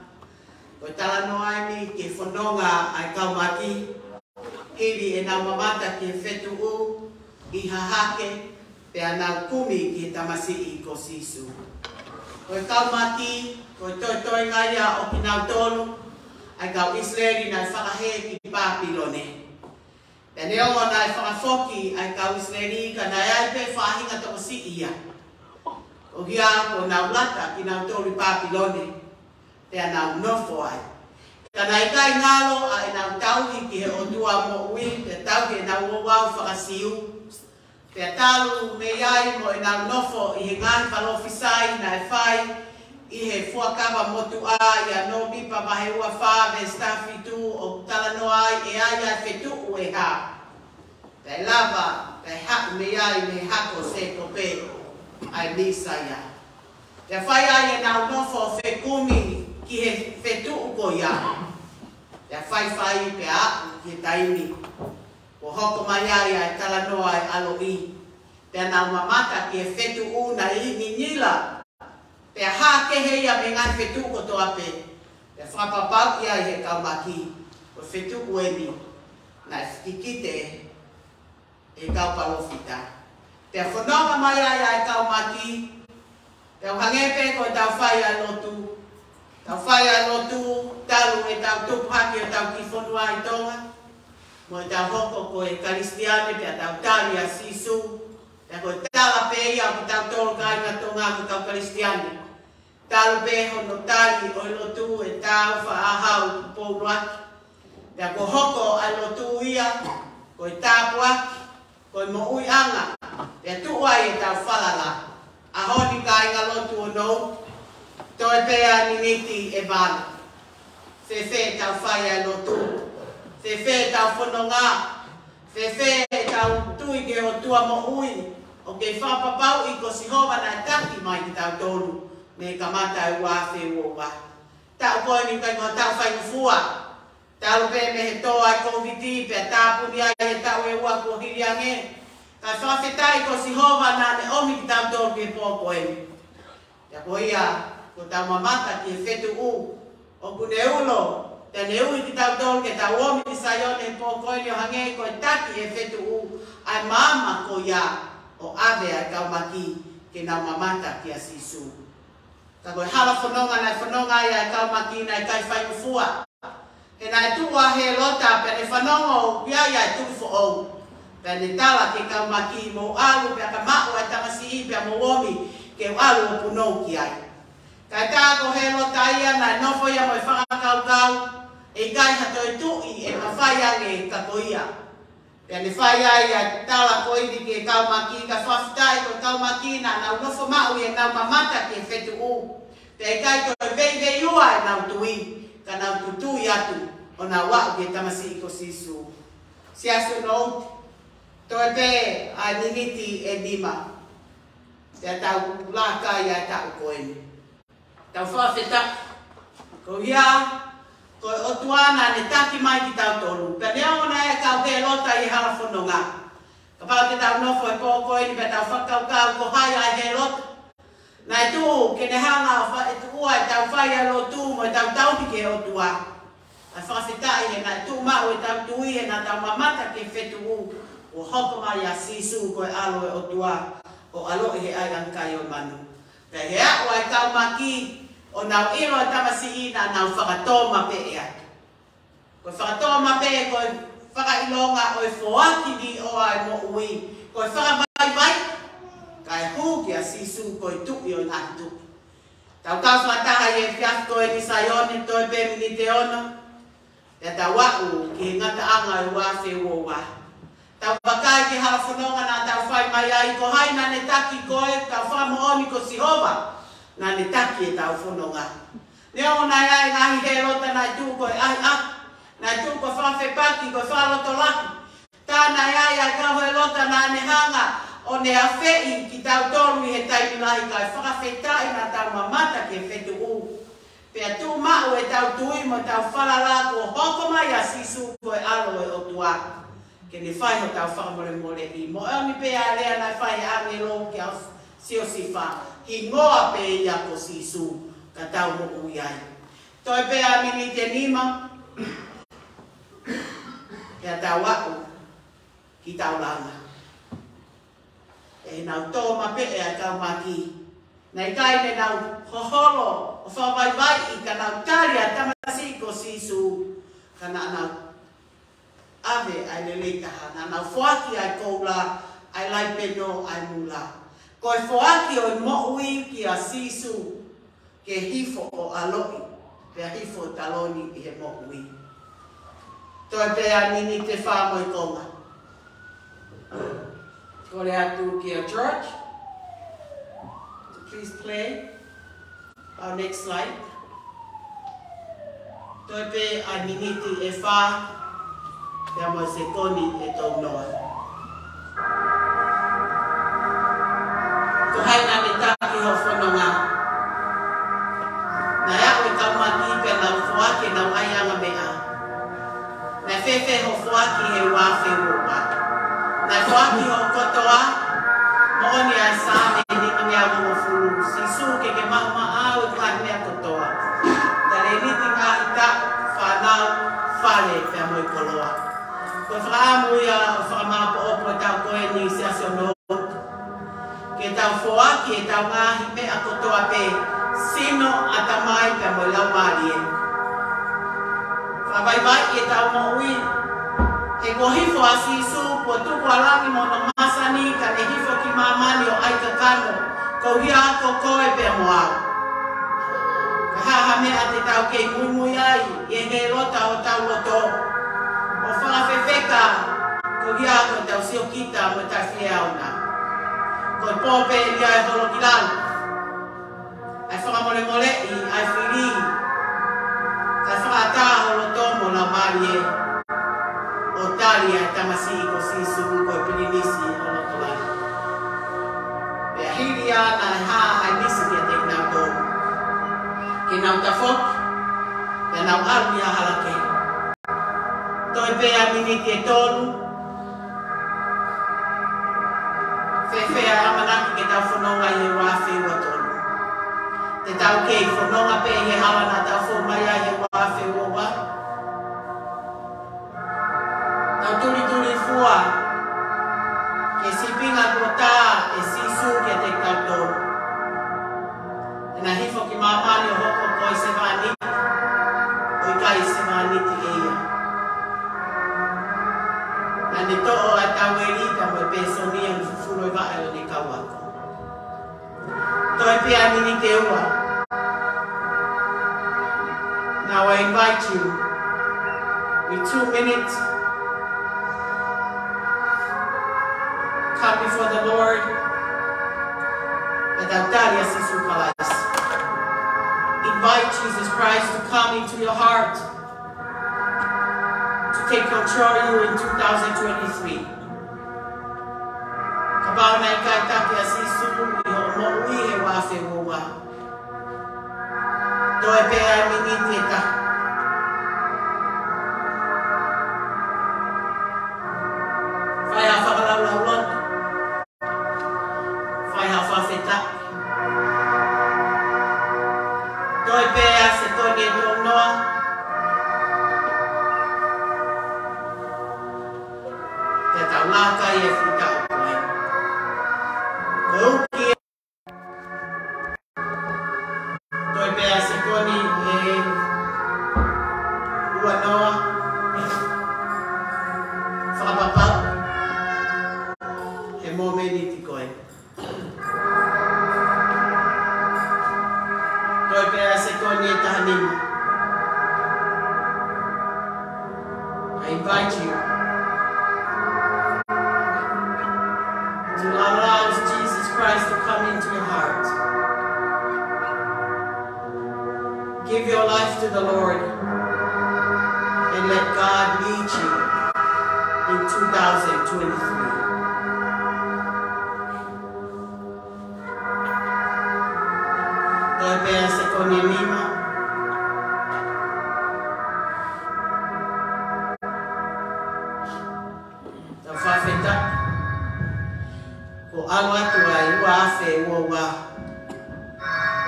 Ko e talanoa eni ki he fononga ʻa e kau maki, hili ʻenau mamata ki he fetuʻu ʻi Hahake, pea nau kumi ki he tamasiʻi ko Sīsū. Ko e kau maki, ko e toetoenga ia ʻo kinautolu, ʻa e kau ʻIsileli naʻe fakahē ki Pāpilone. Pea neongo naʻe fakafoki ʻa e kau ʻIsileli, ka naʻe ʻi ai pē faʻahinga tokosiʻi ia. ʻO hia ko ʻenau lata kinautolu ʻi Pāpilone, pea nau nofo ai. Ka naʻe ʻikai ngalo ʻa ʻenau tauhi ki he ʻOtua moʻui, pea tauhi ʻenau ouau faka-Siu. Pea talu mei ai mo ʻenau nofo ʻi he ngaahi palōfisai naʻe fai ʻi he Fuakava Motuʻa ʻia Nōmipa vahe ua fā veesi taha fitu ʻoku talanoa ai ʻe ʻi ai ʻa e fetuʻu ʻe hā. Pea ʻe lava, pea ʻe haʻu mei ai mei he hako ʻo Sēkope ʻa e Mīsaia. Pea fai ai ʻenau nofo fekumi ki he fetuʻu ko ia. Pea faifai pea aʻu ki he taimi kuo hoko mai ai ʻa e talanoa ʻa e ʻaloʻi. Pea nau mamata ki he fetuʻu naʻe ʻi Ninila. Pea hā kehe ia mei he ngaahi fetuʻu kotoa pē. Pea fakapapauʻi ai ʻe he kau maki, ko e fetuʻu eni naʻe kikite ʻe he kau palōfita. Pea fononga mai ai ʻa e kau maki, pea ʻoku hangē pē ko ʻetau fai ʻa e lotu. Tau fai ʻa e lotu, talu ʻetau tupu hake ʻo tau kiʻi fonua ʻi Tonga. Mo ʻetau hoko ko e Kalisitiane, pea tau tali ʻa Sīsū. Pea ko e tala pē ia ʻo kitautolu kāinga Tonga ko e kau Kalisitiane. Talu pē hono tali ʻo e lotu ʻe tau faʻa hau pōluaki. Pea kuo hoko ʻa e lotu ia, ko e tāpuaki, ko e moʻuiʻanga, pea tuʻu ai ʻetau falala. ʻAho ni kāinga lotu ʻo nou, toe pē ʻa e miniti ʻe valu. Fēfē ʻetau fai ʻa e lotu? Fēfē ʻetau fononga? Fēfē ʻetau tui ki he ʻOtua moʻui? ʻOku kei fakapapauʻi ko Sihova naʻe taki mai kitautolu mei he kamata ʻa e ua afe ua ua. taʻu ko eni ʻikai ko ha taʻu faingofua. Talu pē mei he tō ʻa e Kōviti, pea tāpuni ai he taʻu ʻe ua kuo hili ange. Kae fakafetaʻi ko Sihova naʻa ne ʻomi kitautolu ki he pō ko eni. Pea ko ia, ko ʻetau mamata ki he fetuʻu, ʻoku ne ulo, pea ne ui kitautolu ke tau omi ki Saione he pō ko eni ʻo hangē ko e taki ʻe he fetuʻu ʻa e maama ko ia, ʻo ʻave ʻa e kau maki ke nau mamata kia Sīsū. Ka ko e hala fononga naʻe fononga ai ʻa e kau maki naʻe ʻikai faingofua. He naʻe tuʻu ʻa Hēlota pea ne fanongo ʻoku ʻi ai ʻa e tuʻi foʻou. Pea ne tala ki he kau maki, mou ʻalu pea ka maʻu ʻa e tamasiʻi pea mou omi ke u ʻalu ʻo punou ki ai. Kae tā ko Hēlota ia naʻe nofo ia mo e fakakaukau, ʻe ʻikai ha toe tuʻi ʻe mafai ange ka ko ia. Pea ne fai ai ʻa e tala ko eni ki he kau maki, ka fakafetaʻi ko e kau maki naʻa nau nofo maʻu ʻi heʻenau mamata ki he fetuʻu. Pea ʻikai toe veiveiua ʻenau tui, ka nau tutui atu ʻo nau aʻu ki he tamasiʻi ko Sīsū. Siasi ʻo Nouti, toe pē ʻa e miniti ʻe nima, pea tau laka ʻi he taʻu ko eni. Tau fakafetaʻi. Ko ia, ko e ʻOtua naʻa ne taki mai kitautolu. Pea neongo naʻe kau Hēlota ʻi he hala fononga. Kapau te tau nofo he pō ko eni pea tau fakakaukau ko hai ʻa e Hēlota. Naʻe tuʻu ke ne hanga ʻo fai ʻe tuʻu ʻa ʻetau fai ʻa e lotu mo ʻetau tauhi ki he ʻOtua. ʻA e fakafetaʻi he naʻe tuʻu maʻu ʻetau tui he naʻa tau mamata ki he fetuʻu ʻo hoko mai ʻa Sīsū ko e ʻAlo ʻo e ʻOtua, ʻo ʻaloʻi he ʻaiʻanga kai ʻo e manu. Pea ʻi he aʻu ʻa e kau maki ʻo nau ʻilo ʻa e tamasiʻi naʻa nau fakatōmapeʻe atu. Ko e fakatōmapeʻe ko e fakaʻilonga ʻo e foaki ni ʻo e moʻui. Ko e fakavaivai, kae hū kia Sīsū ko e tuʻi ʻo e ngaahi tuʻi. Tau kau fakataha ʻi he efiafi ko eni Saione, toe pē miniti ʻe ono. Pea tau aʻu ki he ngataʻanga ʻo e ua afe ua ua. Tau vakai ki he hala fononga naʻa tau fai mai ai, ko hai naʻa ne taki koe, tau fakamoʻoni ko Sihova naʻa ne taki ʻetau fononga. Neongo naʻe ʻi ai e ngaahi Hēlota naʻe tuʻu ko e ʻahiʻahi, naʻe tuʻu ko e fakafepaki, ko e fakalotolahi. Tā naʻe ʻi ai ʻa e kau Hēlota naʻa ne hanga ʻo ne afeʻi kitautolu ʻi he taimi lahi, kae fakafetaʻi naʻa tau mamata ki he fetuʻu. Pea tuʻu maʻu ʻetau tui mo ʻetau falala kuo hoko mai ʻa Sīsū ko e ʻAlo ʻo e ʻOtua. Ke ne fai hotau fakamolemoleʻi. Moʻoni pē ʻa e lea naʻe fai ʻe he ʻāngelo kia Siosifa. Hingoa pē ia ko Sīsū ka tau moʻui ai. Toe pē ʻa e miniti ʻe nima. Pea tau aʻu ki taulanga. ʻE nau tōmapeʻe ʻa e kau maki. Naʻe ʻikai ke nau hoholo ʻo fakavaivaiʻi ka nau tali ʻa e tamasiʻi ko Sīsū. Ka naʻa nau ʻave ʻa e lelei taha, naʻa nau foaki ʻa e koula, ʻa e laipeno, ʻa e mula. Ko e foaki ʻo e moʻui kia Sīsū. Ke hifo ʻo ʻaloʻi, pea hifo ʻo taloni ʻi he moʻui. Toe pē ʻa e miniti ʻe fā mo e konga. Kole atu kia George to please play our next slide. Toe pē ʻa e miniti ʻe fā, pea mo e sekoni ʻe tolu noa. Ko hai naʻa ne taki hoʻo fononga? Naʻe aʻu e kau maki pea nau foaki ʻenau ʻaiʻanga meʻa. Naʻe fēfē hoʻo foaki he ua afe ua ua? Naʻe foaki hoʻo kotoa? Moʻoni ʻa e Saame nimangeau hongofulu. Sīsū ke ke maʻu maʻau ʻi he ngaahi meʻa kotoa. Talēniti, ngaahi taʻu, fānau, fale, pea mo e koloa. Ko e fakaʻamu ia ʻo e fakamāʻopoʻopo ʻo e taʻu ko eni Siasi ʻo Nouti. Ke tau foaki ʻetau ngaahi meʻa kotoa pē, sino, ʻatamai, pea mo e laumālie. Fakavaivaiʻi ʻetau moʻui. He kuo hifo ʻa Sīsū, kuo tuku ʻa langi mo hono masani, ka ne hifo ki māmani ʻo ʻai kakano, koeʻuhi ko koe pea mo au. Ka ko e hā ha meʻa te tau kei muimui ai ʻi he Hēlota ʻo hotau loto, ʻo fakafefeka, koeʻuhi ko ʻetau siokita mo ʻetau fiefia ona. Ko e pō pē ʻe ʻi ai e holo ki lalo. ʻA e fakamolemoleʻi ʻa e fili, kae fakaʻatā ho loto mo e laumālie, ʻo tali ʻa e tamasiʻi ko Sīsū ko e pilinisi ʻo e loto langi. Pea hili ia naʻe hā ʻa e misi kiate kinautolu ke nau tafoki, Pea nau ʻalu ia ʻo halakehe. Toe pē ʻa e miniti ʻe tolu. Fēfē ʻa e ʻamanaki ke tau fononga ʻi he ua afe ua tolu? Te tau kei fononga pē ʻi he hala naʻa tau fou mai ai he ua afe ua ua? Tau tulitulifua ki he sīpinga kuo tā ʻe Sīsū kiate kitautolu. Naʻa ne hifo ki māmani ʻo hoko ko e sevāniti, ʻo ʻikai sevāniti ʻe ia. Naʻa ne toʻo ʻa e taueli pea mo e pēsoni ʻo ne fufulu e vaʻe ʻo ʻene kau ako. Toe pē ʻa e miniti ʻe ua. Now I invite you with two minutes. Come before the Lord. Pea tau tali ʻa Sīsū Kalaisi. Invite Jesus Christ to come into your heart, to take control of you in two thousand twenty-three. Kapau naʻe ʻikai taki ʻa Sīsū ʻi hoʻo moʻui he ua afe ua ua, toe pē ʻa e miniti ʻe taha. Fai ha fakalaulauloto. Fai ha fakafetaʻi. Toe pē ʻa e sekoni ʻe tolu noa. Pea tau laka ʻi he fuʻu taʻu ko ē. Ko e uki. Toe pē ʻa e sekoni ʻe ua noa. Fakapapau he mōmeniti ko ē. Toe pē ʻa e sekoni ʻe taha nima. I invite you to allow Jesus Christ to come into your heart. Give your life to the Lord and let God lead you in two thousand twenty-three. Toe pē ʻa e sekoni ʻe nima. Tau fakafetaʻi. Kuo ʻalu atu ʻa e ua afe ua ua.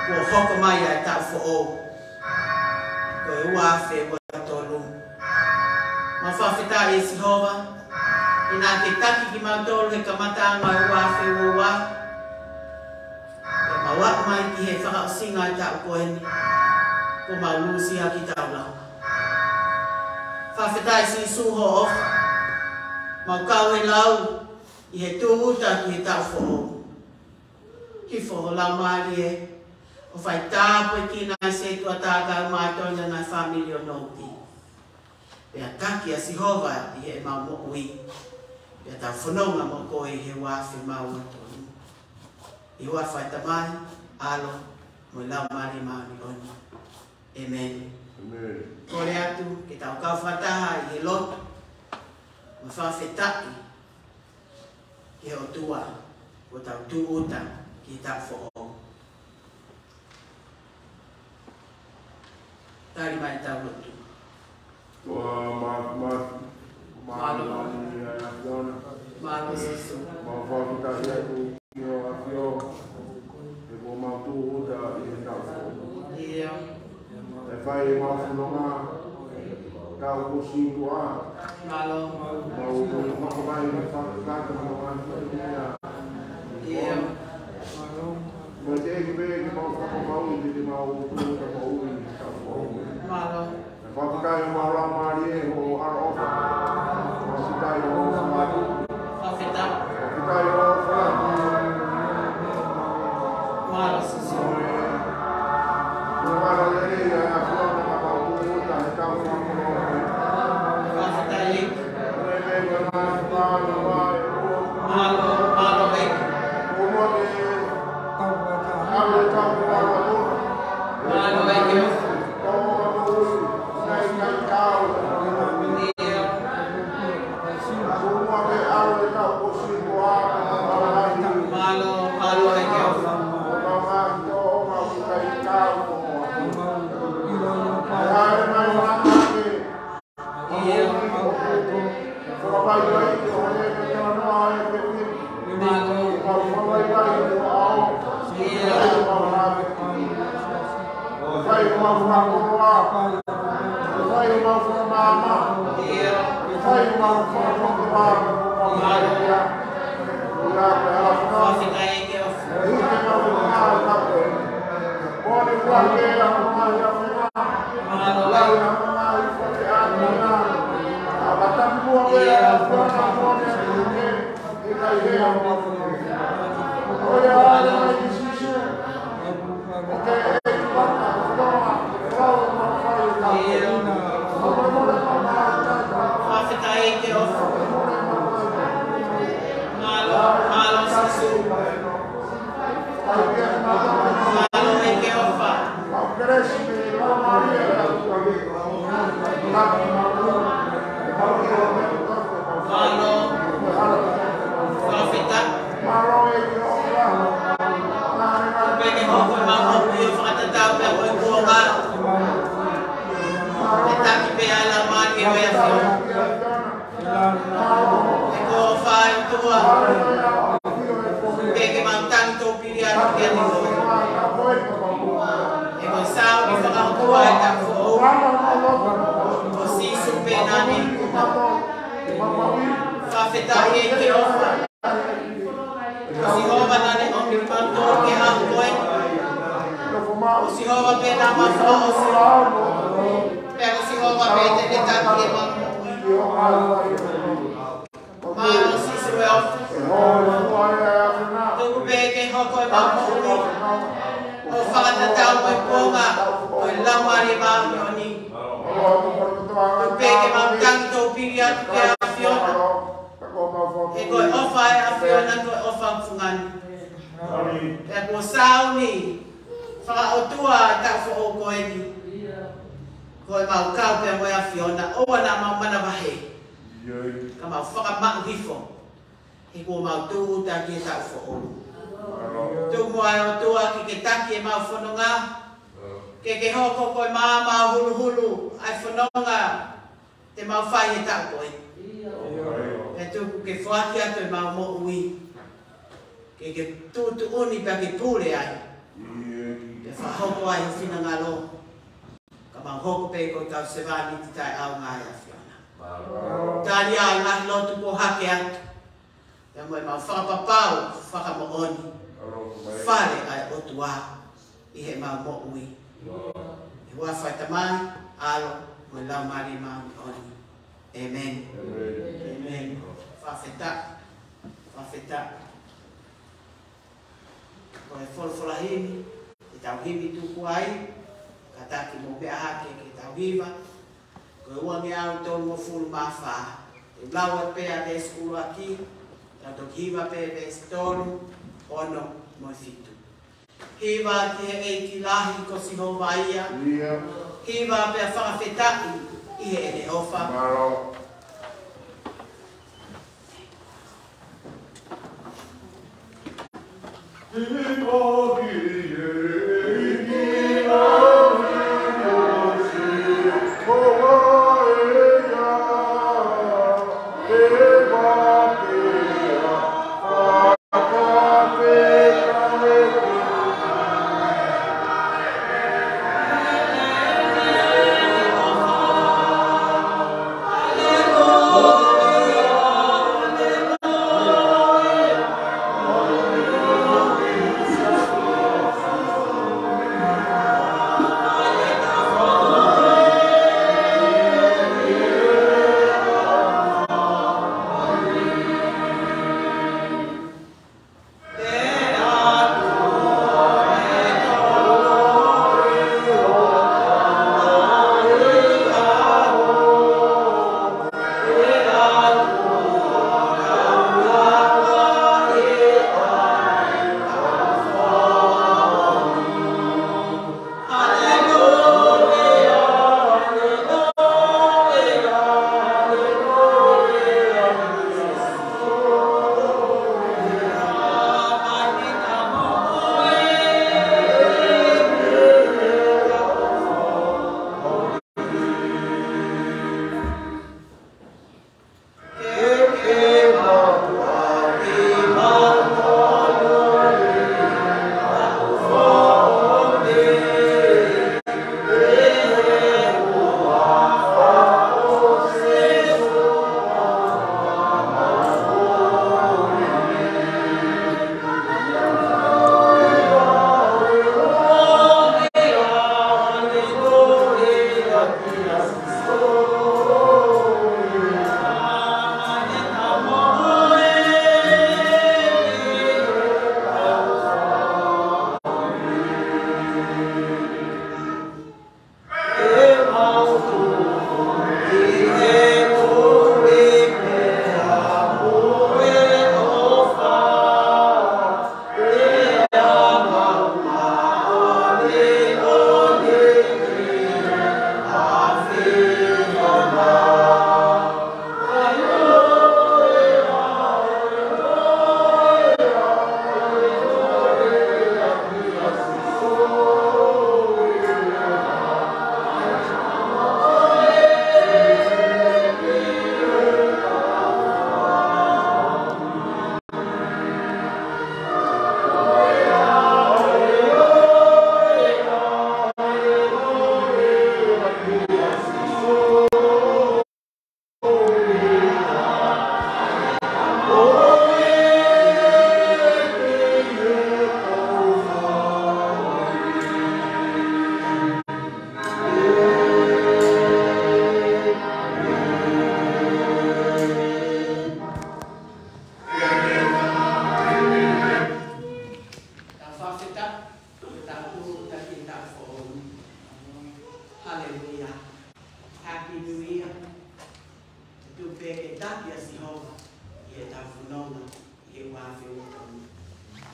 Kuo hoko mai ʻa e taʻu foʻou. Ko e ua afe ua tolu. Mau fakafetaʻi ʻe Sihova, he naʻa ke taki kimautolu he kamataʻanga ʻo e ua afe ua ua. Pea mau aʻu mai ki he fakaʻosinga ʻo e taʻu ko eni, kuo mau lūsia kitaulanga. Fakafetaʻi Sīsū hoʻo ʻofa. Mau kau he lau ʻi he tūʻuta ki he taʻu foʻou. Hifo ho Laumālie ʻo fai tāpuekina ʻa e sētuata kae ʻumaʻā ʻa e toenga ʻo e fāmili ʻo Nouti. Pea taki ʻa Sihova ʻi heʻemau moʻui. Pea tau fononga mo koe he ua afe mā ua tolu. ʻI he huafa ʻo e Tamai, ʻAlo, mo e Laumālie Māʻoniʻoni. ʻĒmeni. ʻĒmeni. Kole atu ke tau kau fakataha ʻi he lotu mo e fakafetaʻi ki he ʻOtua, kuo tau tūʻuta ki he taʻu foʻou. Tali mai ʻetau lotu. Mālō. Mālō. Mālō Sīsū. Mau fakafetaʻi atu ki hoʻo ʻAfio, he kuo mau tūʻuta ʻi he taʻu foʻou. ʻIo. ʻE fai ʻemau fononga, taʻu kuo sītuʻa. Mālō. Mau tūʻuta mai ʻi he fakakata mo e ngaahi fatongia. ʻIo. Mo e teʻeki pē ke mau fakapapauʻi pe te mau tūʻuta moʻui he taʻu foʻou. Mālō. Fakafetaʻi ʻemau Laumālie, hoʻo ʻaloʻofa. Fakafetaʻi hoʻo ʻofa. Fakafetaʻi. Fakafetaʻi hoʻo ʻofa. Mālō Sīsū. Mālō lelei ʻa e ʻAfiona, mau tūʻuta he taʻu foʻou. Fakafetaʻi. Mālō, mālō ʻEiki. Mālō ʻEiki. Fakafetaʻi ki he ʻofa. Mālō, mālō Sīsū. Mālō ʻEiki ʻofa. Mālō. Fakafetaʻi. Pea ke hoko ʻemau moʻui ʻo fakatatau pea mo e kuonga. ʻE taki pē ʻa e Laumālie ʻo e ʻAfiona. ʻE ko e fai tua. Pea ke mau tangi tōpili atu kiate koe. ʻE ko e sauni fakaʻotua ʻo e taʻu foʻou. Ko Sīsū pē ʻeni. Fakafetaʻi ʻEiki ʻofa. Ko Sihova naʻa ne ʻomi kimautolu ki he ʻaho ko ē. Ko Sihova pē naʻa mau fakaʻosi. Pea ko Sihova pē te ne taki ʻemau moʻui. Mālō Sīsū e ʻofa. Tuku pē ke hoko ʻemau moʻui ʻo fakatatau mo e kuonga ʻo e Laumālie Māʻoniʻoni. Tuku pē ke mau tangi tōpili atu ki he ʻAfiona. He ko e ʻofa ʻa e ʻAfiona ko e ʻofa fungani. Pea kuo sauni fakaʻotua e taʻu foʻou ko eni. Ko ʻemau kau pea mo e ʻAfiona, ʻoua naʻa mau manavahē. Ka mau fakamaʻu hifo. He kuo mau tūʻuta ki he taʻu foʻou. Tuku muʻa ʻe ʻOtua ke ke taki ʻemau fononga. Ke ke hoko ko e maama huluhulu ʻa e fononga te mau fai he taʻu ko ē. Pea tuku ke foaki atu ʻemau moʻui. Ke ke tuʻutuʻuni pea ke pule ai. Pea fakahoko ai ho finangalo. Ka mau hoko pē ko e kau sevāniti taʻeʻaonga ʻa e ʻAfiona. Tali ʻa e ngaahi lotu kuo hake atu. Pea mo ʻemau fakapapau fakamoʻoni. Fale ʻa e ʻOtua ʻi heʻemau moʻui. ʻI he huafa ʻo e Tamai, ʻAlo, mo e Laumālie Māʻoniʻoni. ʻĒmeni. ʻĒmeni. Fakafetaʻi. Fakafetaʻi. Ko e folofola himi, ʻetau himi tuku ai, kātaki mou meʻa hake ke tau hiva, ko e uangeau tolungofulu mā fā. Te u lau atu pē ʻa e veesi ʻuluaki, tau toki hiva pē veesi tolu, ono, mo e fitu. Hiva ki he ʻEiki lahi ko Sihova ia. Hiva pea fakafetaʻi ʻi heʻene ʻofa.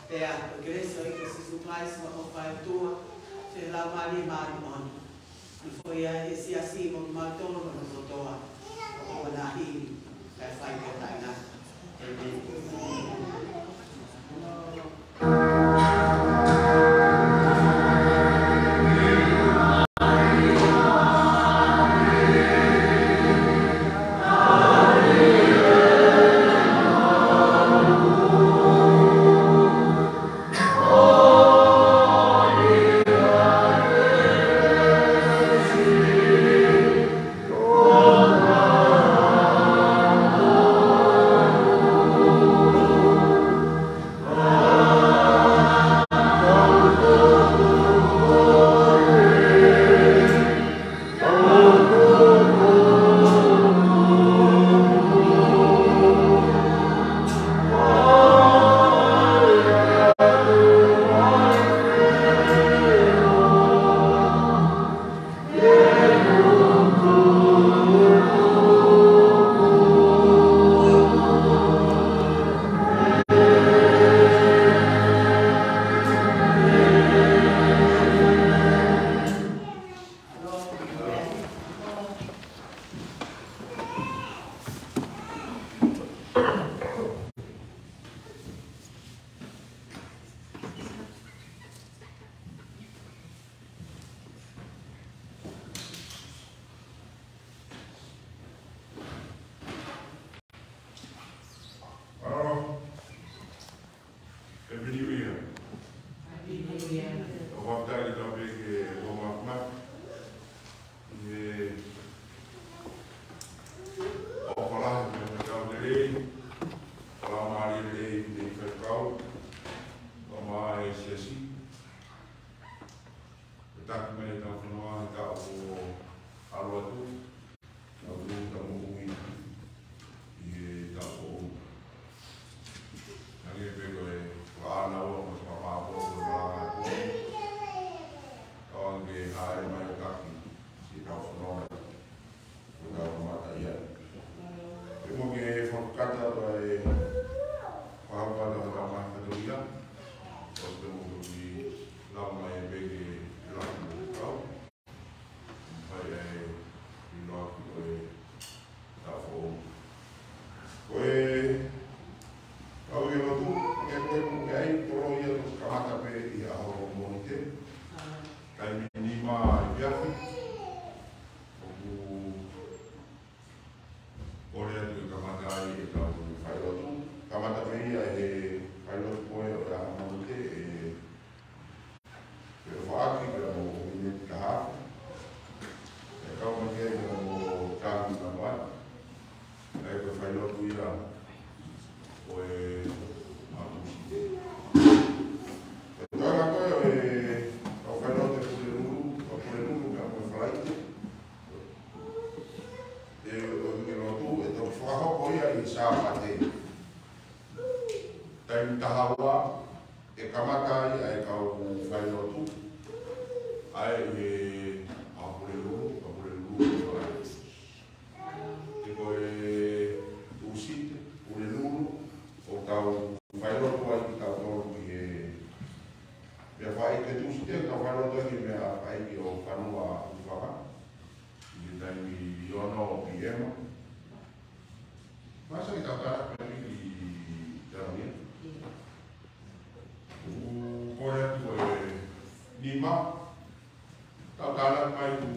Pea ko e kelesi ʻa e ʻEiki ko Sīsū Kalaisi, mo e ʻofa ʻa e ʻOtua, mo e Laumālie Māʻoniʻoni, ke foaki ia ki he siasi mo kimautolu kotoa, ʻo lahi, kae fai pē ʻo taʻengata. ʻĒmeni. Happy New Year. Happy New Year. ʻOku ou fakafetaʻi atu pē ki he Loma Mafi, ʻi he ʻofa lahi mo e tau lelei, ʻofa mālie lelei, ʻi he faifekau, ʻofa mālie siasi. Ke taki mai ʻetau fonua he taʻu ʻoku ʻalu atu, ʻa e ʻuhinga ʻetau moʻui ʻi he taʻu ʻo. Hangē pē ko e ʻuhinga ʻoku fakamāʻopoʻopo ʻe he malanga ko ē, ʻoange ke hāʻele mai ʻo taki siʻetau fonua, ʻo tau kamata ia. Pea mo ke fakakata ʻa e fakapata ʻo tau mahi kātoa ia, ʻo te mo ke ui lau mai pē ke lau mo kau. Fai ai ʻi loa ki ʻo e taʻu foʻou. Ko e kau ʻi he lotu, ke koe mo ke ai, tolo ia ʻoku kamata pē ʻi he ʻaho Mōnite. Taimi nima ʻi he efiafi. ʻOku kole atu ke kamata ai ʻetau failotu. Kamata pē ia he failotu ko ē ʻo e ʻaho Mōnite, ʻe Pea faʻaki pea mo miniti taha. ʻE kau mai ke pea mo tahi na mai. ʻE ko e failotu ia ʻo e ʻaho Mōnite. ʻE tau na ko ē ʻo e kau failotu ʻa e Pulelulu, ʻa e Pulelulu pea mo e Falaite. ʻE ʻo e lotu, ʻe tau fakahoko ia ʻi he Sāpate. Taimi taha ua, ʻe kamata ai ʻa e kau failotu, ʻa e ʻi he ʻaho Pulelulu, ʻaho Pulelulu, ʻa e. ʻE ko e Tūsite, Pulelulu, ʻoku tau failotu ai kitautolu ki he meʻa fai ke Tūsite, tau failotu ai ki he meʻa fai ki ʻo Fanua Hufanga. ʻI he taimi ʻi he ono P M. Masa ki tau tala pē ki Tanzania. ʻOku kole atu ʻe nima. Tau tala mai ki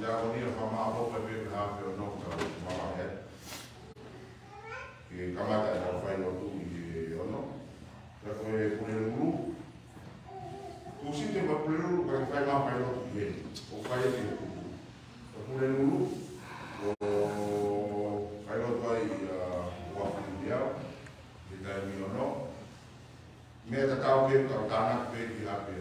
Tanzania, fakamāʻopoʻopo pē ha pe ono tau mama he. Ke kamata ʻetau failotu ʻi he ono. Pea ko e Pulelulu. Tūsite mo e Pulelulu, ʻikai fai mai failotu ki heni. ʻOku fai ʻi he tupu. Ko e Pulelulu, ʻoku failotu ai ʻa Uafu Liao, ʻi he taimi ono. Meʻa tatau pē, tau tānaki pē ki ha pe